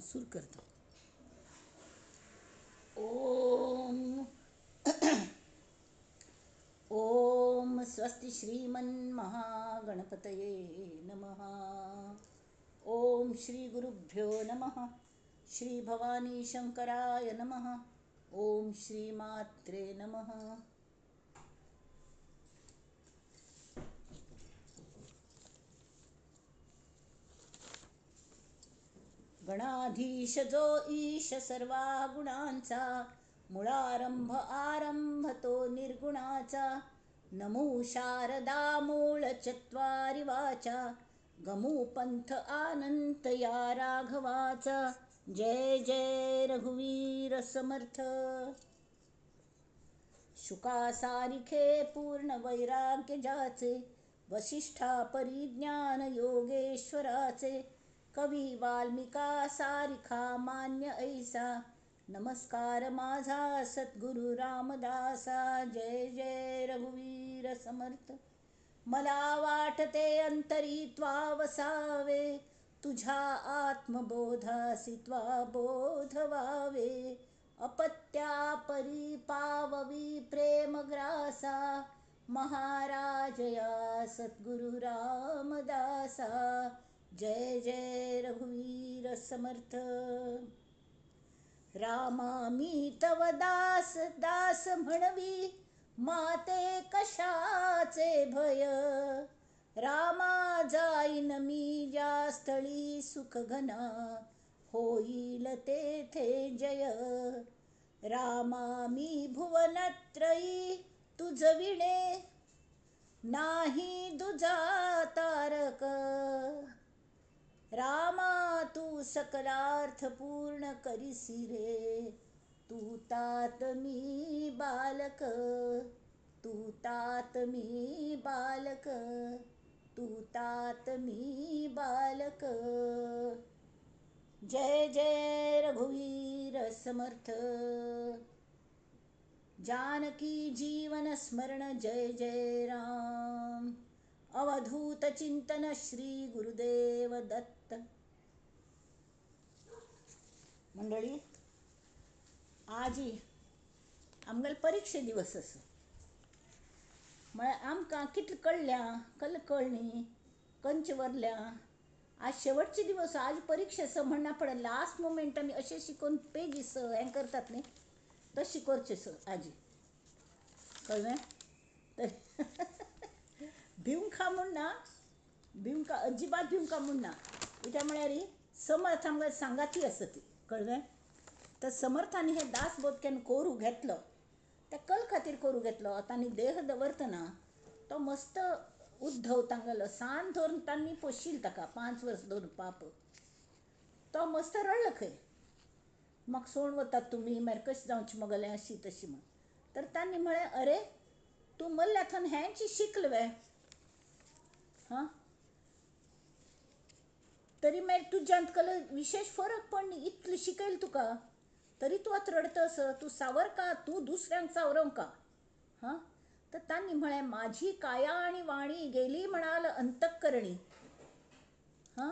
सुरू करता. ओम ओम स्वस्ति श्रीमन महागणपतये नमः. ओम श्री गुरुभ्यो नमः. श्री भवानी शंकराय नमः. ओम श्री मात्रे नमः. गणाधीश जो ईश सर्वा गुणांचा, मुळारंभ आरंभ तो निर्गुणाचा. नमो शारदा मूळ चत्वारि वाचा, गमू पंथ आनंत या राघवाचा. जय जय रघुवीर समर्थ. शुकासारिखे पूर्ण वैराग्य जाचे, वसिष्ठा परिज्ञान योगेश्वराचे. कवी वाल्मिका सारिखा मान्य ऐसा, नमस्कार माझा सद्गुरु रामदासा. जय जय रघुवीर समर्थ. मला वाटते अंतरी त्वा वसावे, तुझ्या आत्मबोधासी त्वा बोधवावे. अपत्या परी पाववी प्रेमग्रासा, महाराजया सद्गुरु रामदासा. जय जय रघुवीर समर्थ. रामा मी तव दास दास म्हणवी, माते कशाचे भय. रामा जाईन मी ज्या स्थळी सुखघना, होईल तेथे जय. रामा मी भुवनत्रयी तुझ विणे, नाही दुजा तारक. रामा तू सकलार्थ पूर्ण करिसी रे, तू तात मी बालक, तू तात मी बालक, तू तात मी बालक. जय जय रघुवीर समर्थ. जानकी जीवन स्मरण जय जय राम. अवधूत चिंतन श्री गुरुदेव दत्त. मंडळी, आजी आमगेले परिक्षे दिवस आसा. म्हळ्यार आमकां कितलें कळ्ळ्या, कल कळ्ळी, कंच वरल्या. आज शेवटचे दिवस, आज परिक्षा आसा म्हणना पडलें. लास्ट मुमेंट आमी अशें शिकोवन पेजीस हें करतात न्ही, तशें करचें सर आजी, कळ्ळें? तर भिवंका म्हूण ना, भिवंका अजिबात भिवंका म्हूण ना. कित्याक म्हळ्यार समर्थ आमकां सांगाती आसा ती, कळ्ळें? तर समर्थांनी हे दासबोध केन्ना कोरू घेतलो, त्या कल खातीर कोरू घेतलो. तांणी देह दवरतना तो मस्त उद्धव तांगेलो सान धरून तांणी पोशील ताका 5 वर्स धरून पाप. तो मस्त रडलो खंय, म्हाका सोड वतात तुमी, मागीर कशें जावचें मगेलें, अशी तशी म्हण. तर तांणी म्हळें, अरे तूं मल्ल्या थंय हेंच शिकल वे, हां, तरी मागीर तुज्यांत कल विशेश फरक पडना, इतलें शिकयल तुका तरी तूं आतां रडटा असो, तूं सावरका, तूं दुसऱ्यांक सावरोंका. हां, तर तांणी म्हळें, माझी काया आणि वाणी गेली म्हणाल अंतःकरणी. हां,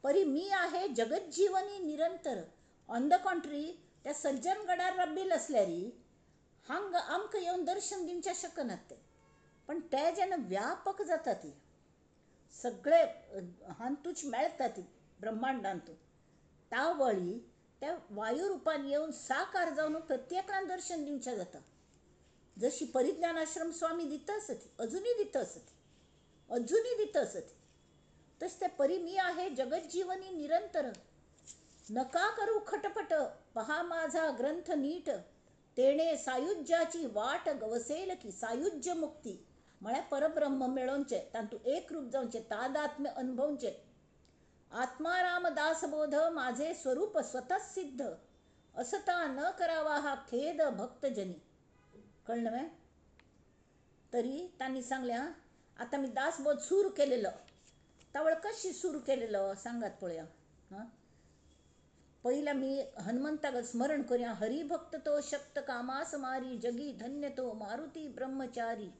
परी मी आहे जगज्जीवनी निरंतर. ऑन the कॉन्ट्री, त्या सज्जन गडार रब्बील आसल्यारी हांगा आमकां येवन दर्शन दिवच्या शकनात ते, पण ते जेन्ना व्यापक जाता ती सगळे हातूंच मेळटा ती ब्रह्मांडांतू, तावळी त्या वायू रुपान येवन साकार जावन प्रत्येकान दर्शन दिवचें जाता. जशी परिज्ञानाश्रम स्वामी दिता आसती, अजुनूय दिता आसती, अजुनूय दिता आसती, तशें ते परी मी आहे जगज्जीवनी निरंतर. नका करू खटपट, पहा माझा ग्रंथ नीट, तेणे सायुज्याची वाट गवसेल की. सायुज्य मुक्ती म्हळ्यार परब्रह्म मेळोवचें, तातूंत एकरूप जावचें, तादात्म्य अनुभवचें. आत्माराम दासबोध माझे स्वरूप स्वतः सिद्ध, असता न करावा हा खेद भक्तजनी. कळ्ळें न्हय? तरी तांणी सांगलें, आतां आमी दासबोध सुरू केलेलो, तावळ कशी सुरू केलेलो सांगात पळया. हां, पयलीं आमी हनुमंताक स्मरण करुया. हरिभक्त तो शक्त कामास मारी, जगी धन्य तो मारुती ब्रह्मचारी.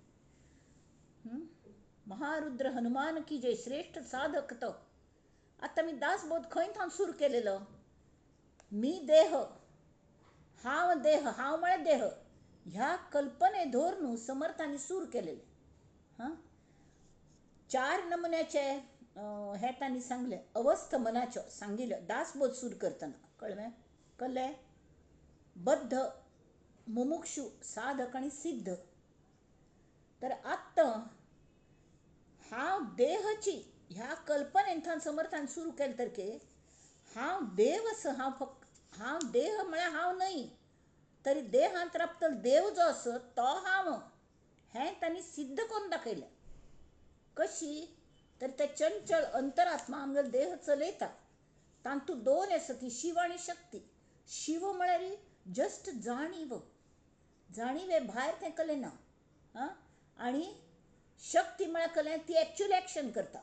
महारुद्र हनुमान की जय, श्रेष्ठ साधक तो. आतां आमी दासबोध खंय थावन सुरू केलेलो? मी देह, हांव देह, हांव म्हळ्यार देह, ह्या कल्पने धरून समर्थांनी सूर केलेले. हां, चार नमुन्याचे हे तांणी सांगले अवस्थ मनाच्यो सांगिल्ल्यो दासबोध सूर करतना. कळ्ळें? कळ्ळें? बद्ध, मुमुक्षु, साधक आनी सिद्ध. तर आत्तां हांव देहची ह्या कल्पनेंतल्यान समर्थान सुरू केलें तर की हांव देव आसा, हांव फक्त हांव देह म्हळ्यार हांव न्हय, तरी देहांत राबतलो देव जो आसा तो हांव, हें तांणी सिद्ध करून दाखयलें. कशी? तर ते चंचल अंतरात्मा आमगेलो देह चलयता. तातूंत दोन आसा ती शिव आनी शक्ती. शिव म्हळ्यार जस्ट जाणीव, जाणीवे भायर तें कलें ना. आं, आनी शक्ती म्हळ्यार कलें ती एक्चुअल एक्शन करता.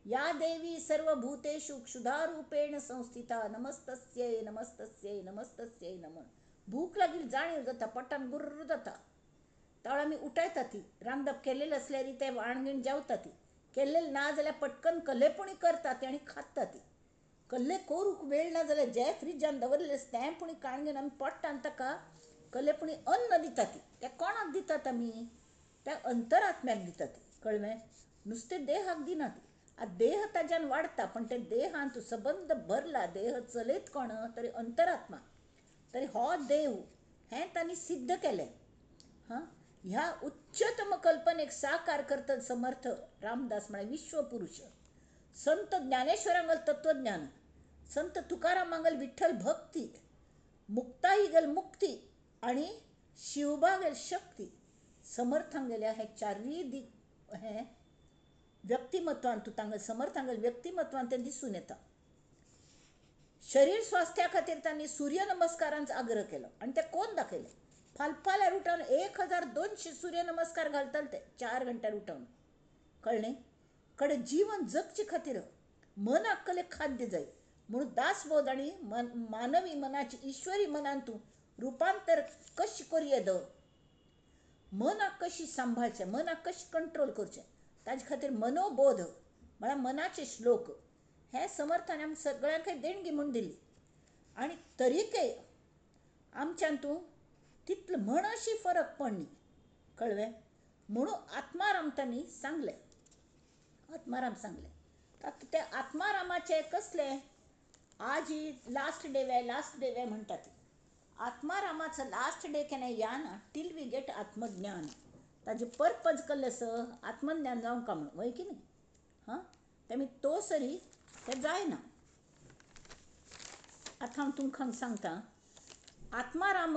या देवी सर्वभूतेषु क्षुधारूपेण संस्थिता नमस्तस्यै नमस्तस्यै नमस्तस्यै नमः. भूक लागिल्ली जाणीव जाता, पोटान गुर्र जाता. तावळ आमी उठायता ती, रांदप केलेलें आसल्यार तें वाण घेवन जेवता ती, केल्लें ना जाल्यार पटकन कल्लेपुणी करता ती आनी खाता ती. कल्ले करूंक वेळ ना जाल्यार जें फ्रिजान दवरलें आसा तें पुणी काडून घेवन आमी पोटान ताका कल्लेपुणी अन्न दिता ती. तें कोणाक दितात आमी? त्या अंतरात्म्याक दितात ती. कळ्ळें? नुस्तें देहाक दिना ती. आतां देह ताज्यान वाडटा, पण ते देहांत सबंद भरला, देह चलयत कोण तरी अंतरात्मा, तरी हो देव हें तांणी सिद्ध केलें. हां, ह्या उच्चतम कल्पनेक साकार करतल समर्थ रामदास म्हळ्यार विश्वपुरुष. संत ज्ञानेश्वरांगल तत्वज्ञान, संत तुकारामांगल विठ्ठल भक्ती, मुक्ताईगल मुक्ती आनी शिवबागेल शक्ती. समर्थांगेल्या हे चारूय दिक हें व्यक्तिमत्वान तूं तांगेल समर्थांगेल व्यक्तिमत्वान तें दिसून येता. शरीर स्वास्थ्या खातीर तांणी सूर्य नमस्कारांचो आग्रह केलो आनी ते कोण दाखयले. फालफाल्यार उठून 1200 सूर्य नमस्कार घालताले ते 4 घंट्यार उठून. कळ्ळें? कडेन जीवन जगचे खातीर मनाक कले खाद्य जाय म्हणून दासबोध आनी मानवी मनाची ईश्वरी मनांतू रुपांतर कशें करूं येता, मनाक कशी सांबाळचें, मनाक कशें कंट्रोल करचें, ताजे खातीर मनोबोध म्हळ्यार मनाचे श्लोक हे समर्थान आमकां सगळ्यांकय देणगी म्हूण दिली. आनी तरीकय आमच्यांतू तितलो म्हण अशी फरक पडली. कळ्ळें? म्हणून आत्माराम तांणी सांगलें, आत्माराम सांगलें. आतां ते आत्मारामाचे कसले आज ही लास्ट डे वे, लास्ट डे वे म्हणटात. आत्मारामाचो लास्ट डे केन्ना या ना टील we get आत्मज्ञान. ताजें पर्पज कसलें आसा? आत्मज्ञान जावंक का म्हणून, वय की न्ही? हां, तेमी तो सरी तें जायना. आतां हांव तुमकां सांगता, आत्माराम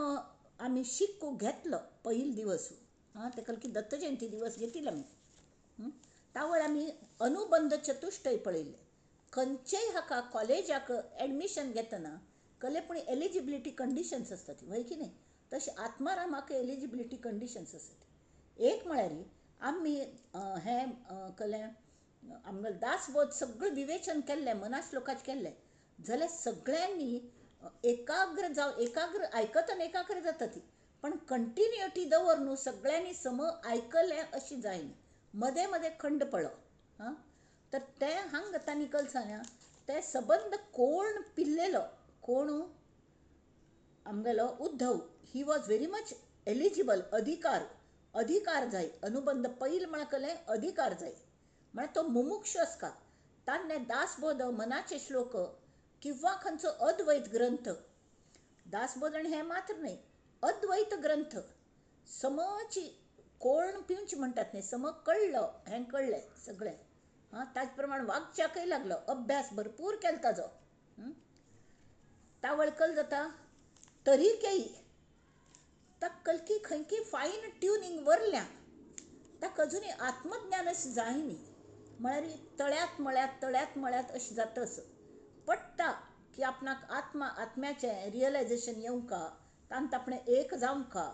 आमी शिक्को घेतलो पयलो दिवस, आं, तेका की दत्त जयंती दिवस घेतिल्लो आमी. तावळ आमी अनुबंध चतुष्टय पळयल्ले. खंयचेय हाका कॉलेजाक एडमिशन घेतना कले पूण एलिजिबिलिटी कंडिशन्स आसतात, वय की न्ही? तशें आत्मारामाक एलिजिबिलिटी कंडिशन्स आसतात. एक म्हळ्यार आमी हें कलें आमगेलें दासबोध सगळें विवेचन केल्लें, मनाश्लोकाचें केल्लें जाल्यार सगळ्यांनी एकाग्र जावन एकाग्र आयकतना एकाग्र जाता ती, पण कंटिन्युटी दवर न्हू, सगळ्यांनी सम आयकलें अशें जायना, मदें मदें खंड पडलो. हां, तर तें हांगा तांणी कळसाना तें सबंद कोण पिल्लेलो, कोण आमगेलो Uddhav, he was very much eligible. अधिकार, अधिकार जाय, अनुबंध पैल म्हळ्यार कलें अधिकार जाय, म्हळ्यार तो मुमुक्ष आसता. तान्ने दासबोध मनाचे श्लोक किंवा खंयचो अद्वैत ग्रंथ, दासबोध आनी हें मात्र न्हय, अद्वैत ग्रंथ समची कोण पिवची म्हणटात न्ही, सम कळ्ळो, हें कळ्ळें सगळें. हां, ताजे प्रमाण वागच्याकय लागलो, अभ्यास भरपूर केलो ताजो. तावळ कल जाता तरीकय ताका कलकी खंयकी फायन ट्युनींग वरल्या, ताका अजुनूय आत्मज्ञान अशें जायनी, म्हळ्यार तळ्यात मळ्यात तळ्यात मळ्यात अशें जाता. असो पडटा की आपणाक आत्मा आत्म्याचें रियलायजेशन येवंका, तांत आपणें एक जावंका.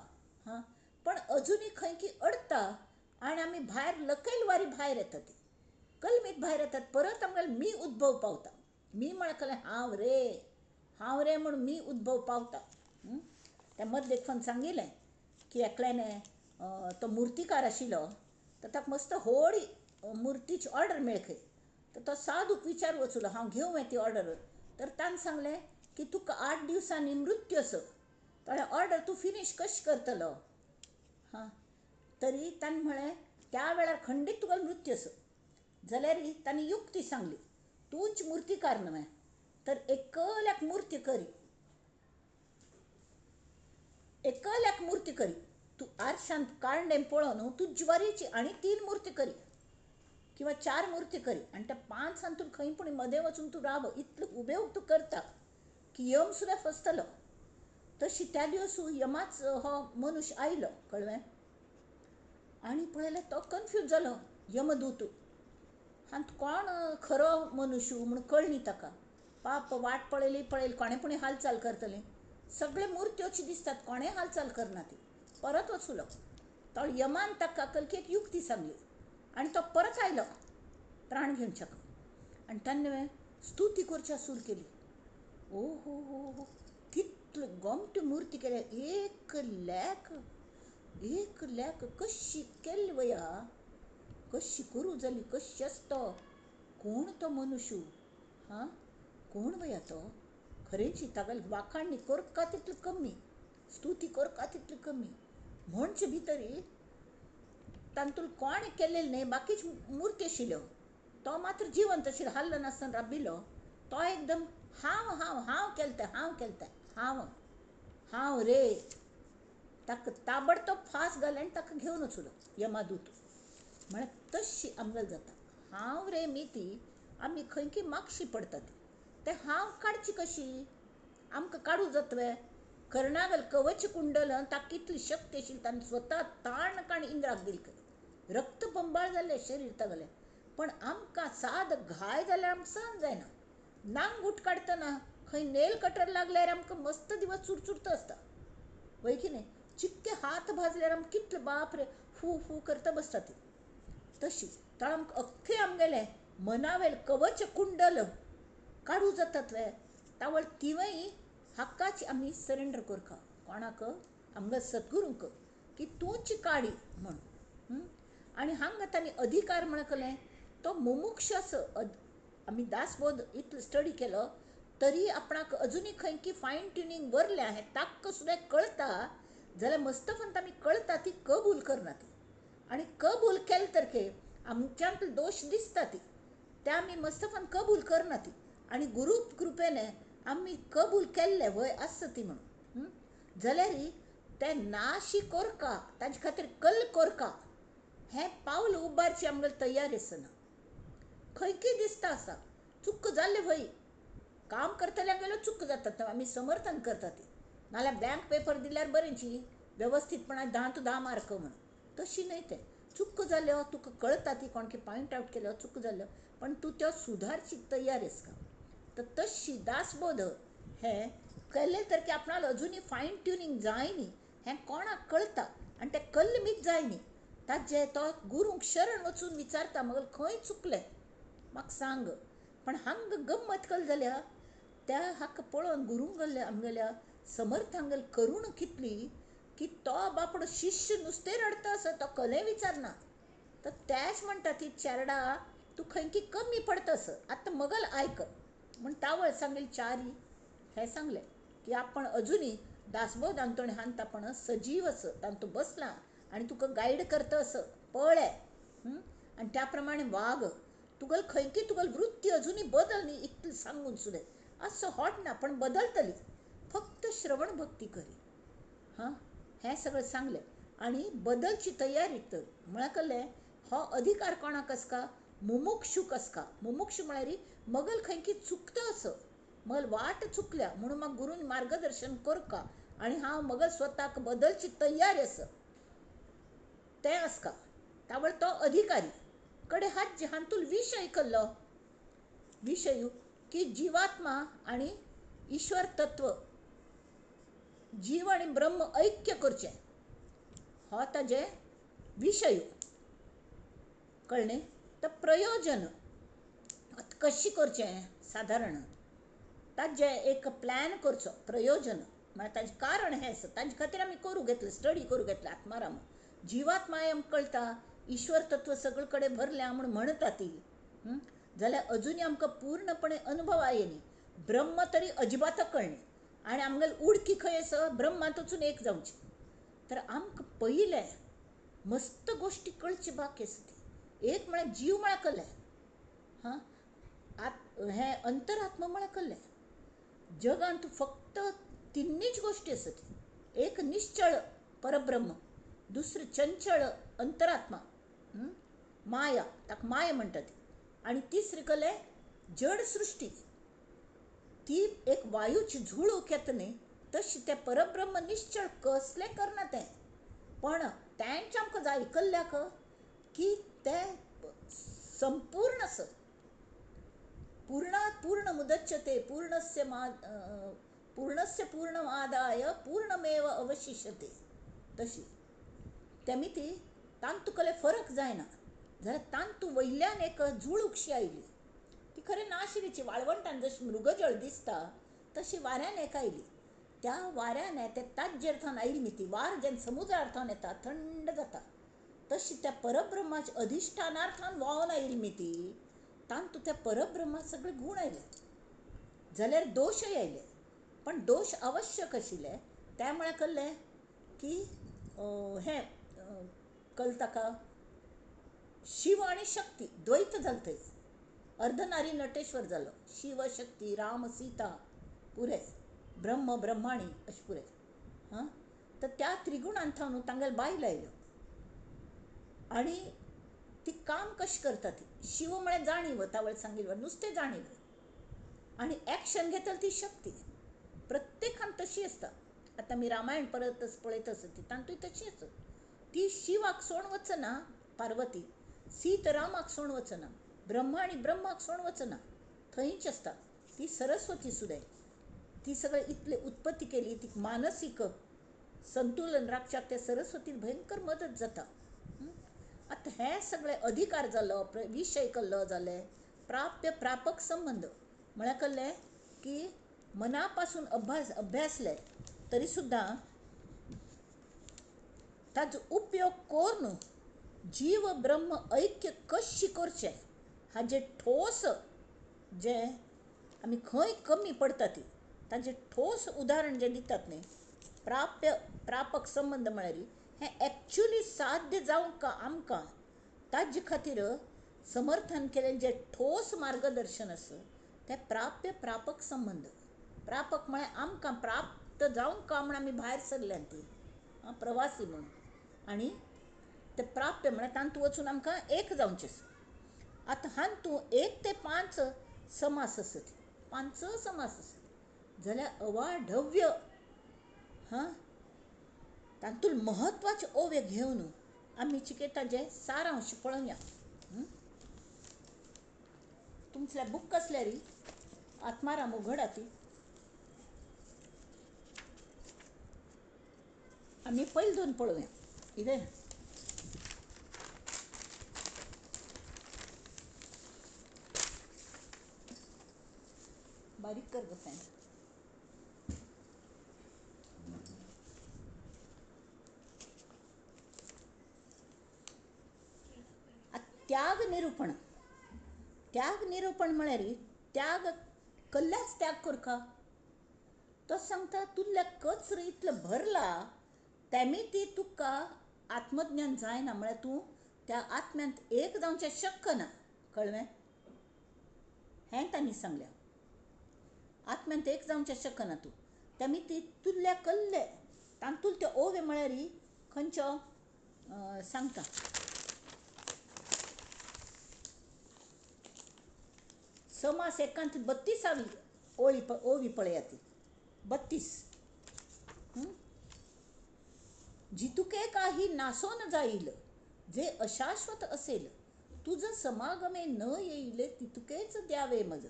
हां, पण अजुनूय खंयकी अडटा आनी आमी भायर लकयल वारी भायर येता, ती कलमीत भायर येतात, परत आमगेलो मी उद्भव पावता. मी म्हळ्यार कलें हांव रे, हांव रे म्हूण मी उद्भव पावता. त्या मदले एक सांगिल्लें की एकल्याने तो मुर्तीकार आशिल्लो, तर ताका मस्त व्हड मुर्तीची ऑर्डर मेळ खंय, तर तो साधूक विचार वचुलो, हांव घेवं ती ऑर्डर? तर ताणें सांगलें, की तुका 8 दिवसांनी मृत्यू असो, ताणें ऑर्डर तूं फिनीश कशें करतलो? हां, तरी ताणें म्हळें त्या वेळार खंडीत तुका मृत्यू असो. जाल्यार ताणें युक्ती सांगली, तूंच मुर्तीकार न्हय तर एकल्याक मूर्ती करी, एकल्याक मूर्ती करी, तूं आरशांत कारणें पळोवन तूं ज्वारीची आनी 3 मूर्ती करी किंवा 4 मूर्ती करी आनी त्या 5 हातूंत खंय पूण मदें वचून तूं राव, इतलो उबेव तूं करता की यम सुद्दां फसतलो. तशी त्या दिवस यमाच हो मनुष्य आयलो, कळ्ळें? आनी पळयल्यार तो कन्फ्यूज जालो यमदूत, आनी कोण खरो मनुष्य म्हूण कळ्ळी ताका. पाप वाट पळयली पळयली, कोणें पूण हालचाल करतली, सगळे मुर्त्योची दिसतात, कोणें हालचाल करना ती. परत वचुलो तो यमान ताका कलकी एक युक्ती सांगली आनी तो परत आयलो प्राण घेवच्याक आनी ताणें स्तुती करच्या सुरू केली. ओ हो हो हो, कितले गोमटी मुर्ती केल्या, 1 लाख 1 लाख कशी केल्ली वया, कशी करूं जाली, कशी आसतो, कोण तो मनुष्य, हां कोण वया तो? खरेंची तागेली वाखाणणी करका तितली कमी, स्तुती करका तितली कमी. म्हणचे भितरी तातूंत कोण केलेलें न्हय, बाकीच मुर्ती आशिल्ल्यो, तो मात्र जिवंत आशिल्लो, हाल्लो नासतना राबिल्लो. तो एकदम हांव हांव हांव केलतें, हांव केलतें, हांव हांव रे. ताका ताबडतोब फास घाले आनी ताका घेवन वचलो यमादूत. म्हळ्यार तशी आमगेल जाता, हांव रे मी ती आमी खंय की मागशी पडटा ती, ते हांव काडची कशी, आमकां काडूं जातवे? कर्णागल कवच कुंडल ताका कितली शक्ती आशिल्ली, ताणें स्वता ताण काण इंद्राक दिली, रक्त बंबाळ जाल्लें शरीर तागेलें. पण आमकां साद घाय जाल्यार आमकां सहन जायना, नांगूट काडटना खंय नेल कटर लागल्यार आमकां मस्त दिवस चुरचुरता आसता, वय की न्हय? चिक्के हात भाजल्यार आमकां कितले बाप रे फू फू करता बसता ती. तशी तर आमकां अख्खें आमगेलें मनावेल कवच कुंडल काडूं जातात वे, तावळ तिवूय हाकाच आमी सरेंडर करका कोणाक, आमगे सद्गुरूंक, की तूंच काडी म्हूण. आनी हांगा तांणी अधिकार म्हणकलें तो मुमुक्ष असो. आमी दासबोध इतलो स्टडी केलो तरी आपणाक अजुनूय खंय की फायन ट्युनींग वरल्या हें ताक्क सुद्दां कळटा जाल्यार मस्तफंत आमी कळटा ती कबूल करना ती. आनी कबूल केले तरके आमच्यांत दोश दिसता ती, ते आमी मस्तफान कबूल करना ती. आनी गुरू कृपेने आमी कबूल केल्ले वय आसता ती म्हणून जाल्यार ते नाशी कोरका, ताजे खातीर कल कोरका हें पावल उबारची आमगेली तयारी आसना. खंयकी दिसता आसा चूक जाल्ले वय, काम करतल्यांक गेलो चूक जातात, आमी समर्थन करता ती, नाल्यार बँक पेपर दिल्यार बरेंची वेवस्थीतपणान 10 to 10 mark म्हणून. तशी न्हय तें, चूक जाल्यो तुका कळटा ती, कोणकी पॉयंट आवट केल्यो चूक जाल्यो, पण तूं त्यो सुधारची तयार आसा. तर तशी दासबोध हें केलें तर की आपणाक अजुनूय फायन ट्युनींग जाय न्ही हें कोणाक कळटा आनी तें कल्मीत जाय न्ही, ताजें तो गुरूंक शरण वचून विचारता मगल खंय चुकलें म्हाका सांग. पण हांगा गम्मत कल जाल्या त्या हाका पळोवन गुरूंक आमगेल्या समर्थांगेल करूण कितली की तो बापडो शिष्य नुस्तें रडता आसा, तो कलें विचारना. तर त्याच म्हणटा ती चेरडा तूं खंय की कमी पडता आसा, आतां मगल आयक म्हण तावळ सांगेल चारी हें सांगलें की आपण अजुनूय दासबोध आंतोणी हांत आपण सजीव आसा, तातूंत बसला आनी तुका गायड करता आसा पळय आनी त्या प्रमाणे वाग, तुगेल खंयकी तुगेल वृत्ती अजुनूय बदल न्ही इतलें सांगून सुद्दां असो हॉट ना पण बदलतली, फक्त श्रवण भक्ती करी. हां, हें सगळें सांगलें आनी बदलची तयारी तर म्हळ्यार कळ्ळें हो अधिकार कोणाक आसका, मुमुक्षूक आसका. मुमुक्षू म्हळ्यार मगल खंयकी चुकता असो, मगल वाट चुकल्या म्हणून म्हाका गुरून मार्गदर्शन करका आनी हांव मगल स्वताक बदलची तयारी आसा तें आसका. तावळ तो अधिकारी कडे हात हातूंत विशय कल्लो, विशय की जिवात्मा आनी ईश्वर तत्व, जीव आनी ब्रह्म ऐक्य करचें हो ताजें विशय, कळ्ळें? तर प्रयोजन आतां कशें करचें सादारण ताजें एक प्लॅन करचो, प्रयोजन म्हळ्यार ताजें कारण हें आसा, ताजे खातीर आमी करूं घेतलें, स्टडी करूं घेतलें आत्माराम. जिवात्मा आमकां कळटा ईश्वर तत्व सगळे कडेन भरल्या म्हूण म्हणटा ती, जाल्यार अजुनूय आमकां पूर्णपणे अनुभव आयनी. ब्रह्म तरी अजिबात कळना आनी आमगेली उडकी खंय आसा ब्रह्मांत वचून एक जावची. तर आमकां पयलें मस्त गोश्टी कळची बाकी आसा ती. एक म्हळ्यार जीव म्हळ्यार कळ्ळें, हां, हें अंतरात्मा म्हळ्यार कळ्ळें. जगांत फक्त तिन्नीच गोश्टी आसात. एक निश्चळ परब्रह्म, दुसरें चंचळ अंतरात्मा माया, ताका माया म्हणटात, आनी तिसरें कळ्ळें जड सृश्टी. ती एक वायूची झुळूक येता न्ही तशी तें परब्रह्म निश्चळ कसलें करना तें, पण तेंच आमकां जाय कल्ल्याक की तें संपूर्ण आसा. पूर्णात् पूर्णमुदच्यते पूर्णस्य पूर्णस्य पूर्णमादाय पूर्णमेव अवशिष्यते. तशी तेमी ती तांतू कले फरक जायना जाल्यार तांतू वयल्यान एक झुळूकशी आयली. ती खरें नाशिल्लीची वाळवंटान जशी मृगजळ दिसता तशी वाऱ्यान एक आयली. त्या वाऱ्यान ते ताज्जेर थावन आयली न्ही ती वार जेन्ना समुद्रार थावन येता थंड जाता तशी त्या परब्रह्माच्या अधिश्ठानार थावन व्हांवन आयली न्ही ती तांतू त्या परब्रह्मा सगळे गूण आयले जाल्यार दोशय आयले, पण दोश आवश्यक आशिल्ले. त्या म्हळ्यार कळ्ळें की हें कल ताका शिव आनी शक्ती द्वैत जालें थंय. अर्धनारी नटेश्वर जालो, शिव शक्ती राम सीता पुरे, ब्रह्म ब्रह्माणी अशें पुरे. हां, तर त्या त्रिगुणान थावन तांगेले बायल आयल्यो आनी ती काम कशें करता ती. शिव म्हळ्यार जाणीव, तावळ सांगिल्लें नुस्तें जाणीव, आनी एक्शन घेतली ती शक्ती. प्रत्येकान तशी आसता. आतां आमी रामायण परत पळयत आसता ती तातूंत तशी आसता. ती शिवाक सोडून वचना पार्वती, सीत रामाक सोडून वचना, ब्रह्मा आनी ब्रह्माक सोडून वचना, थंयच आसता. ती सरस्वती सुद्दां ती सगळें इतली उत्पत्ती केली, ती मानसीक संतुलन राखच्याक त्या सरस्वतीन भयंकर मदत जाता. आतां हें सगळें अधिकार जालो, विशय कल्लो जाले, प्राप्य प्रापक संबंद म्हळ्यार कळ्ळें की मना पासून अभ्यासले तरी सुद्दां ताजो उपयोग करून जीव ब्रह्म ऐक्य कशें करचें हाजें ठोस जें आमी खंय कमी पडटा ती ताजें ठोस उदाहरण जें दितात न्ही प्राप्य प्रापक संबंद म्हळ्यार हें एक्चुली साध्य जावंक आमकां ताजे खातीर समर्थन केलें जें ठोस मार्गदर्शन आसा तें प्राप्य प्रापक संबंद. प्रापक म्हळ्यार आमकां प्राप्त जावंक म्हूण आमी भायर सरल्यात ती प्रवासी म्हणून, आनी ते प्राप्य म्हळ्यार तातूंत वचून आमकां एक जावचें आसा. आतां हातूंत 1 ते 5 समास आसत, 5 समास आसत जाल्यार अवाढव्य हां तातूंत म्हत्वाचे ओव्य घेवन आमी चिके ताजें सारांश पळोवया. तुमचें बूक आसल्यार आत्माराम उघडा ती आमी पयले दोन पळोवया. कितें बारीक कर गो फॅन. त्याग निरूपण. त्याग निरूपण म्हळ्यार त्याग कल्ल्याच त्याग करका. तो सांगता तुल्ल्या कचरो इतलो भरला तेमी ती तुका आत्मज्ञान जायना, म्हळ्यार तूं त्या आत्म्यांत एक जावचें शक्य ना. कळ्ळें? हें तांणी सांगलें, आत्म्यांत एक जावचें शक्य ना तूं. तेमी ती तुल्ल्या कल्ले तातूंत त्यो ओव्य म्हळ्यार खंयचो सांगता समास एकांत 32वी ओळी ओवी पळया ती 32. जितुके काही नासोन जाईल जे अशाश्वत असेल तुझं समागमे न येईल तितुकेच द्यावे मज.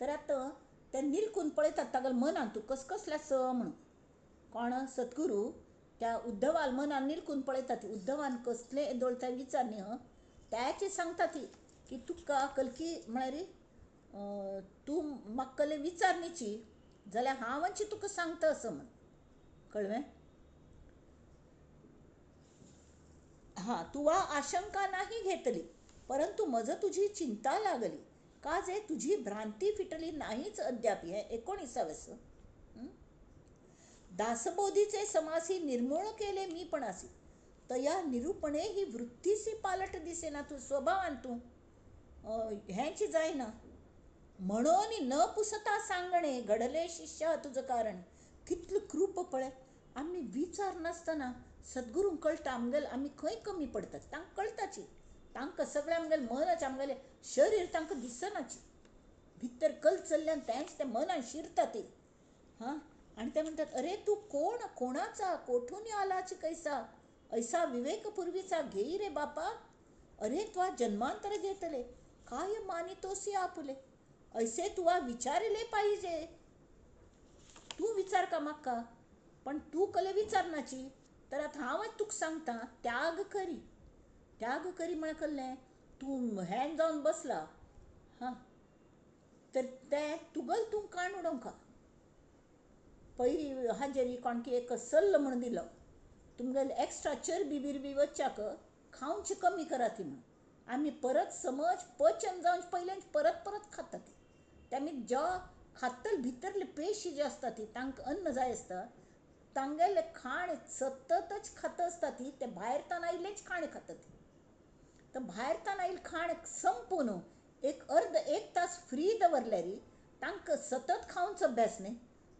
तर आतां ते निलकून पळयतात तागेल्या मनान तूं कसकसल्या स म्हणून. कोण सद्गुरू त्या उद्धवाल मनान निलकून पळयतात, उद्धवान कसले येदोळ ते विचार न्ही हं त्याचे सांगता ती की तुका कलकी म्हळ्यार तूं म्हाका कले विचार न्हीची जाल्यार हांवच तुका सांगता असो म्हण. कळ्ळें? हां, तुवा आशंका नाही घेतली परंतु मज तुझी चिंता लागली. का जे तुझी भ्रांती फिटली नाहीच अद्याप. हे 19व्याचं. दासबोधीचे समासी निर्मूळ केले मी पणासी, तया निरूपणे ही वृत्तीसी पालट दिसेना. तूं स्वभावान तूं हेंच जायना. म्हणून न पुसता सांगणे घडले शिष्या तुझं कारण. कितलो कृप पळय, आमी विचार नासतना सद्गुरूंक कळटा आमगेले आमी खंय कमी पडतात. तांकां कळटाची, तांकां सगळें आमगेलें मनाचें आमगेलें शरीर तांकां दिसनाची, भितर कलचल्ल्यान तेंच तें मनान शिरता ती. हां, आनी ते म्हणटात अरे तूं कोण, कोणाचा, कोठून आलाची कैसा, ऐसा विवेक पूर्वीचा घेई रे बापा. अरे तुवा जन्मांतर घेतले काय मानितोसी आपुले, ऐसे तुवा विचारिले पाहिजे. तूं विचार का म्हाका, पण तूं कले विचारनाची. तर आतां हांवच तुका सांगता, त्याग करी. त्याग करी म्हळ्यार कसलें, तूं हें जावन बसला हां, तर तें तुगल तूं काण उडोवंका. पयलीं हाजेर कोणकी एक सल्ल म्हूण दिलो, तुमगेले एक्स्ट्रा चरबी बिरबी वचच्याक खावची कमी करात ती म्हूण. आमी परत समज पचन जावन पयलें परत परत खाता ती. तेमी ज्या खातल भितरले पेशी जे आसता ती तांकां अन्न जाय आसता, तांगेलें खाण सततच खाता आसता ती, ते भायर तान आयिल्लेंच खाण खाता ती. तर भायर तान आयिल्लें खाण संपून एक अर्द एक तास फ्री दवरल्यार तांकां सतत खावचो अभ्यास न्ही,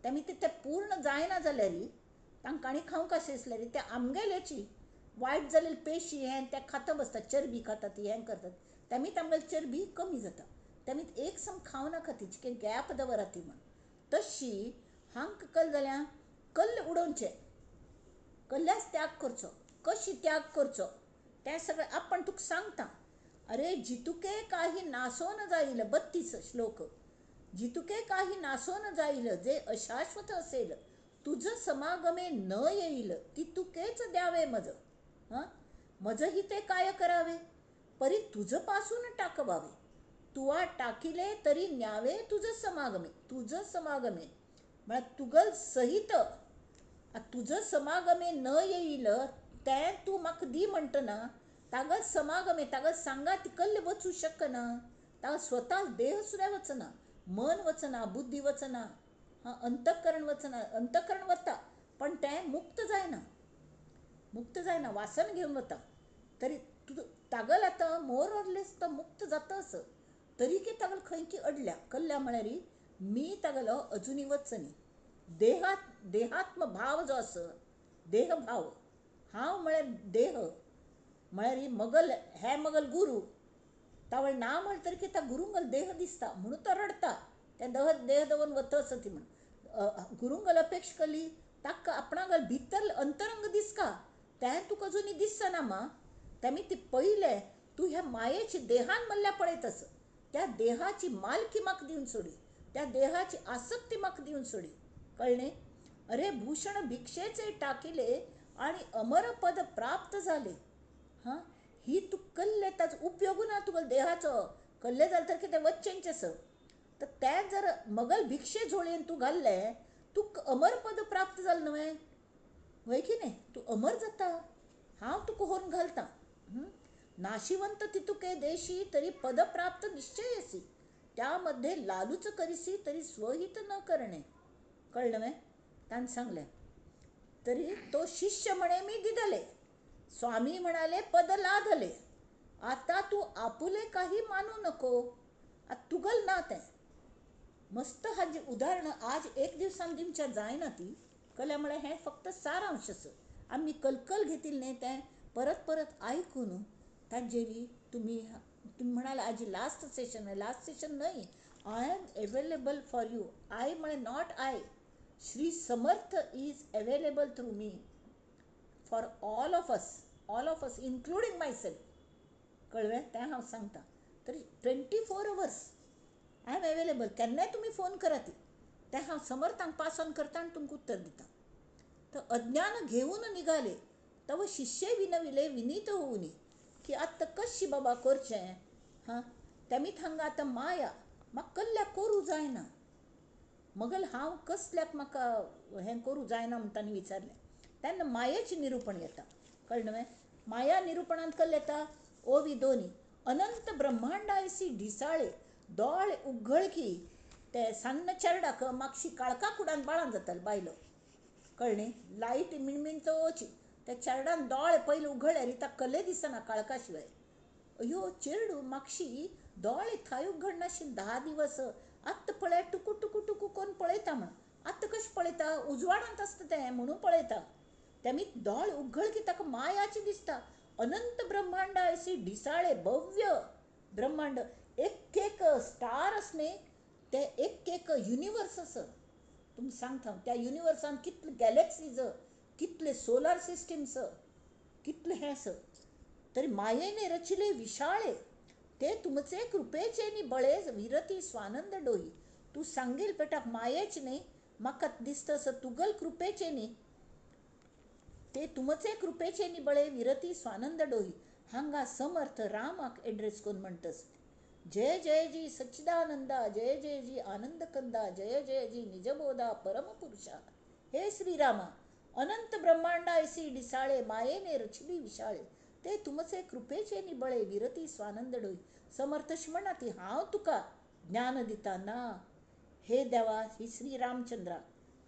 तेमी ते पूर्ण जायना जाल्यार तांकां आनी खावंक अशें दिसल्यार ते आमगेल्याची वायट जालेली पेशी हें ते खाता बसतात, चरबी खाता ती, हें करतात, तेमी तांगेली चरबी कमी जाता. तेमी एक सम खावं नाका ती, चिके गॅप दवरात ती म्हण. तशी हांकां कल जाल्यार कल्ल उडोवचें, कल्ल्याच त्याग करचो. कशी त्याग करचो तें सगळें आपण तुका सांगता. अरे जितुके काही नासोन जाईल, 32 श्लोक. जितुके काही नासोन जाईल जे अशाश्वत असेल, तुझं समागमे न येईल तितुकेच द्यावे मज. हां, मजही ते काय करावे, परी तुझपासून टाकवावे. तुवा टाकिले तरी न्यावे तुझं समागमे. तुझं समागमे म्हळ्यार तुगल सहित तुझं समागमे न येईल तें तूं म्हाका दी म्हणटना तागल समागमे, तागल सांगात कल्ल वचूं शकना, ताका स्वता देह सुद्दां वचना, मन वचना, बुद्धी वचना, हां, अंतःकरण वचना. अंतःकरण वता पण तें मुक्त जायना, मुक्त जायना, वासन घेवन वता. तरी तूं तागल आतां मोर ऑर लेस तो मुक्त जाता असो, तरी की तागल खंय की अडल्या. कल्ल्या म्हळ्यार मी तागलो अजुनूय वचनी. देहात्म भाव जो आसा, देहभाव, हांव म्हळ्यार देह म्हळ्यार मगल, हे मगल गुरू तावळ ना म्हळ्यार तरी की गुरुंगल देह दिसता म्हणून तो रडटा, तें देह दवरून वता आसा ती म्हण. गुरुंगल अपेक्षा केली ताका आपणागल भितर अंतरंग दिसका, तें तुका अजुनूय दिसना मा. तेमी ती पयलें तूं ह्या मायेची देहान म्हणल्यार पळयत आसा, त्या देहाची मालकी म्हाका दिवन सोडी, त्या देहाची आसक्ती म्हाका दिवन सोडी. कळ्ळें? अरे भूषण भिक्षेचे टाकिले आणि अमरपद प्राप्त झाले. हां, ही तूं कल्ले ताचो उपयोग ना तुका देहाचो. कल्ले जालें तर कितें वच्चेंच आसा. तर तें जर मगल भिक्षे झोळयेन तूं घाल्लें, तुका अमरपद प्राप्त जालें न्हय, वय की न्हय? तूं अमर जाता. हांव तुका व्हरून घालता. नाशिवंत तितुके देशी तरी पदप्राप्त निश्चयसी, त्यामध्ये लालूच करीसी तरी स्वहित न करणे. कळ्ळें न्हय? ताणें सांगलें. तरी तो शिष्य म्हणे मी दिदले, स्वामी म्हणाले पद लादले, आता तूं आपुले काही मानू नको. आतां तुगल ना तें. मस्त हाजी उदाहरणां आज एक दिवसान दिवच्या जायना ती. कल्या म्हळ्यार हें फक्त सारांश आसा. आमी कलकल घेतिल्लें न्हय तें परत परत आयकून ताजेरी तुमी तुमी म्हणाले आज लास्ट सेशन आहे. लास्ट सेशन न्हय, I am available for you. I म्हळ्यार not I, Shri Samarth is available through me for all of us, all of us including myself. कळ्ळें? तें हांव सांगता. तरी 24 hours I am available. केन्नाय तुमी फोन करात, तें हांव समर्थांक पास ऑन करता आनी तुमकां उत्तर दिता. तर अज्ञान घेवन निघाले तव शिष्य विनविले विनीत होऊनी, की आतां कशी बाबा करचें. हां, तेमी थांगा आतां माया म्हाका कल्ल्याक करूं जायना, मगल हांव कसल्याक म्हाका हें करूं जायना म्हण तांणी विचारलें. तेन्ना मायेचें निरुपण येता. कळ्ळें न्हय? माया निरुपणांत कल्लें येता ओवी दोनी अनंत ब्रह्मांडायसी ढिसाळे दोळे उगळकी ते सान्न चेरडाक मागशी काळखा कुडान बाळान जाताले बायलो, कळ्ळें न्ही? लायट मिणमिणतोची त्या चेरडान दोळे पयले उगडल्यार ताका कल्ले दिसना काळखा शिवाय. अयो चेरडू मागशी दोळे थंय उगडनाशिल्ले 10 दिवस. आत्तां पळय टुकू टुकू टुकू करून पळयता म्हण, आत्तां कशें पळयता, उजवाडांत आसता तें म्हणून पळयता. तेमी दोळे उगड की ताका मायाची दिसता. अनंत ब्रह्मांड ऐसी ढिसाळे भव्य ब्रह्मांड, एक एक स्टार आस न्ही ते एक एक युनिवर्स आसा. तुमकां सांगता त्या युनिवर्सान कितले गॅलेक्सीज, कितले सोलार सिस्टम्स, कितले हें आसा. तरी मायेने रचिले विशाळे ते तुमचे कृपेचे नी बळे विरती स्वानंद डोही. तूं सांगील पेटाक मायेच न्ही म्हाका दिसता असो तुगल कृपेचे न्ही ते तुमचे कृपेचे नी बळे विरती स्वानंद डोही. हांगा समर्थ रामाक एड्रेस करून म्हणटस, जय जय जी सच्चिदानंदा, जय जय जी आनंद कंदा, जय जय जी निजबोधा परमपुरुषा. हे श्रीरामा, अनंत ब्रह्मांडा ऐसी डिसाळे मायेने रचिली विशाळे ते तुमचे कृपेचे नी बळे विरती स्वानंद डोही. समर्थ म्हणा ती हांव तुका ज्ञान दिता ना. हे देवा, ही श्री रामचंद्रा,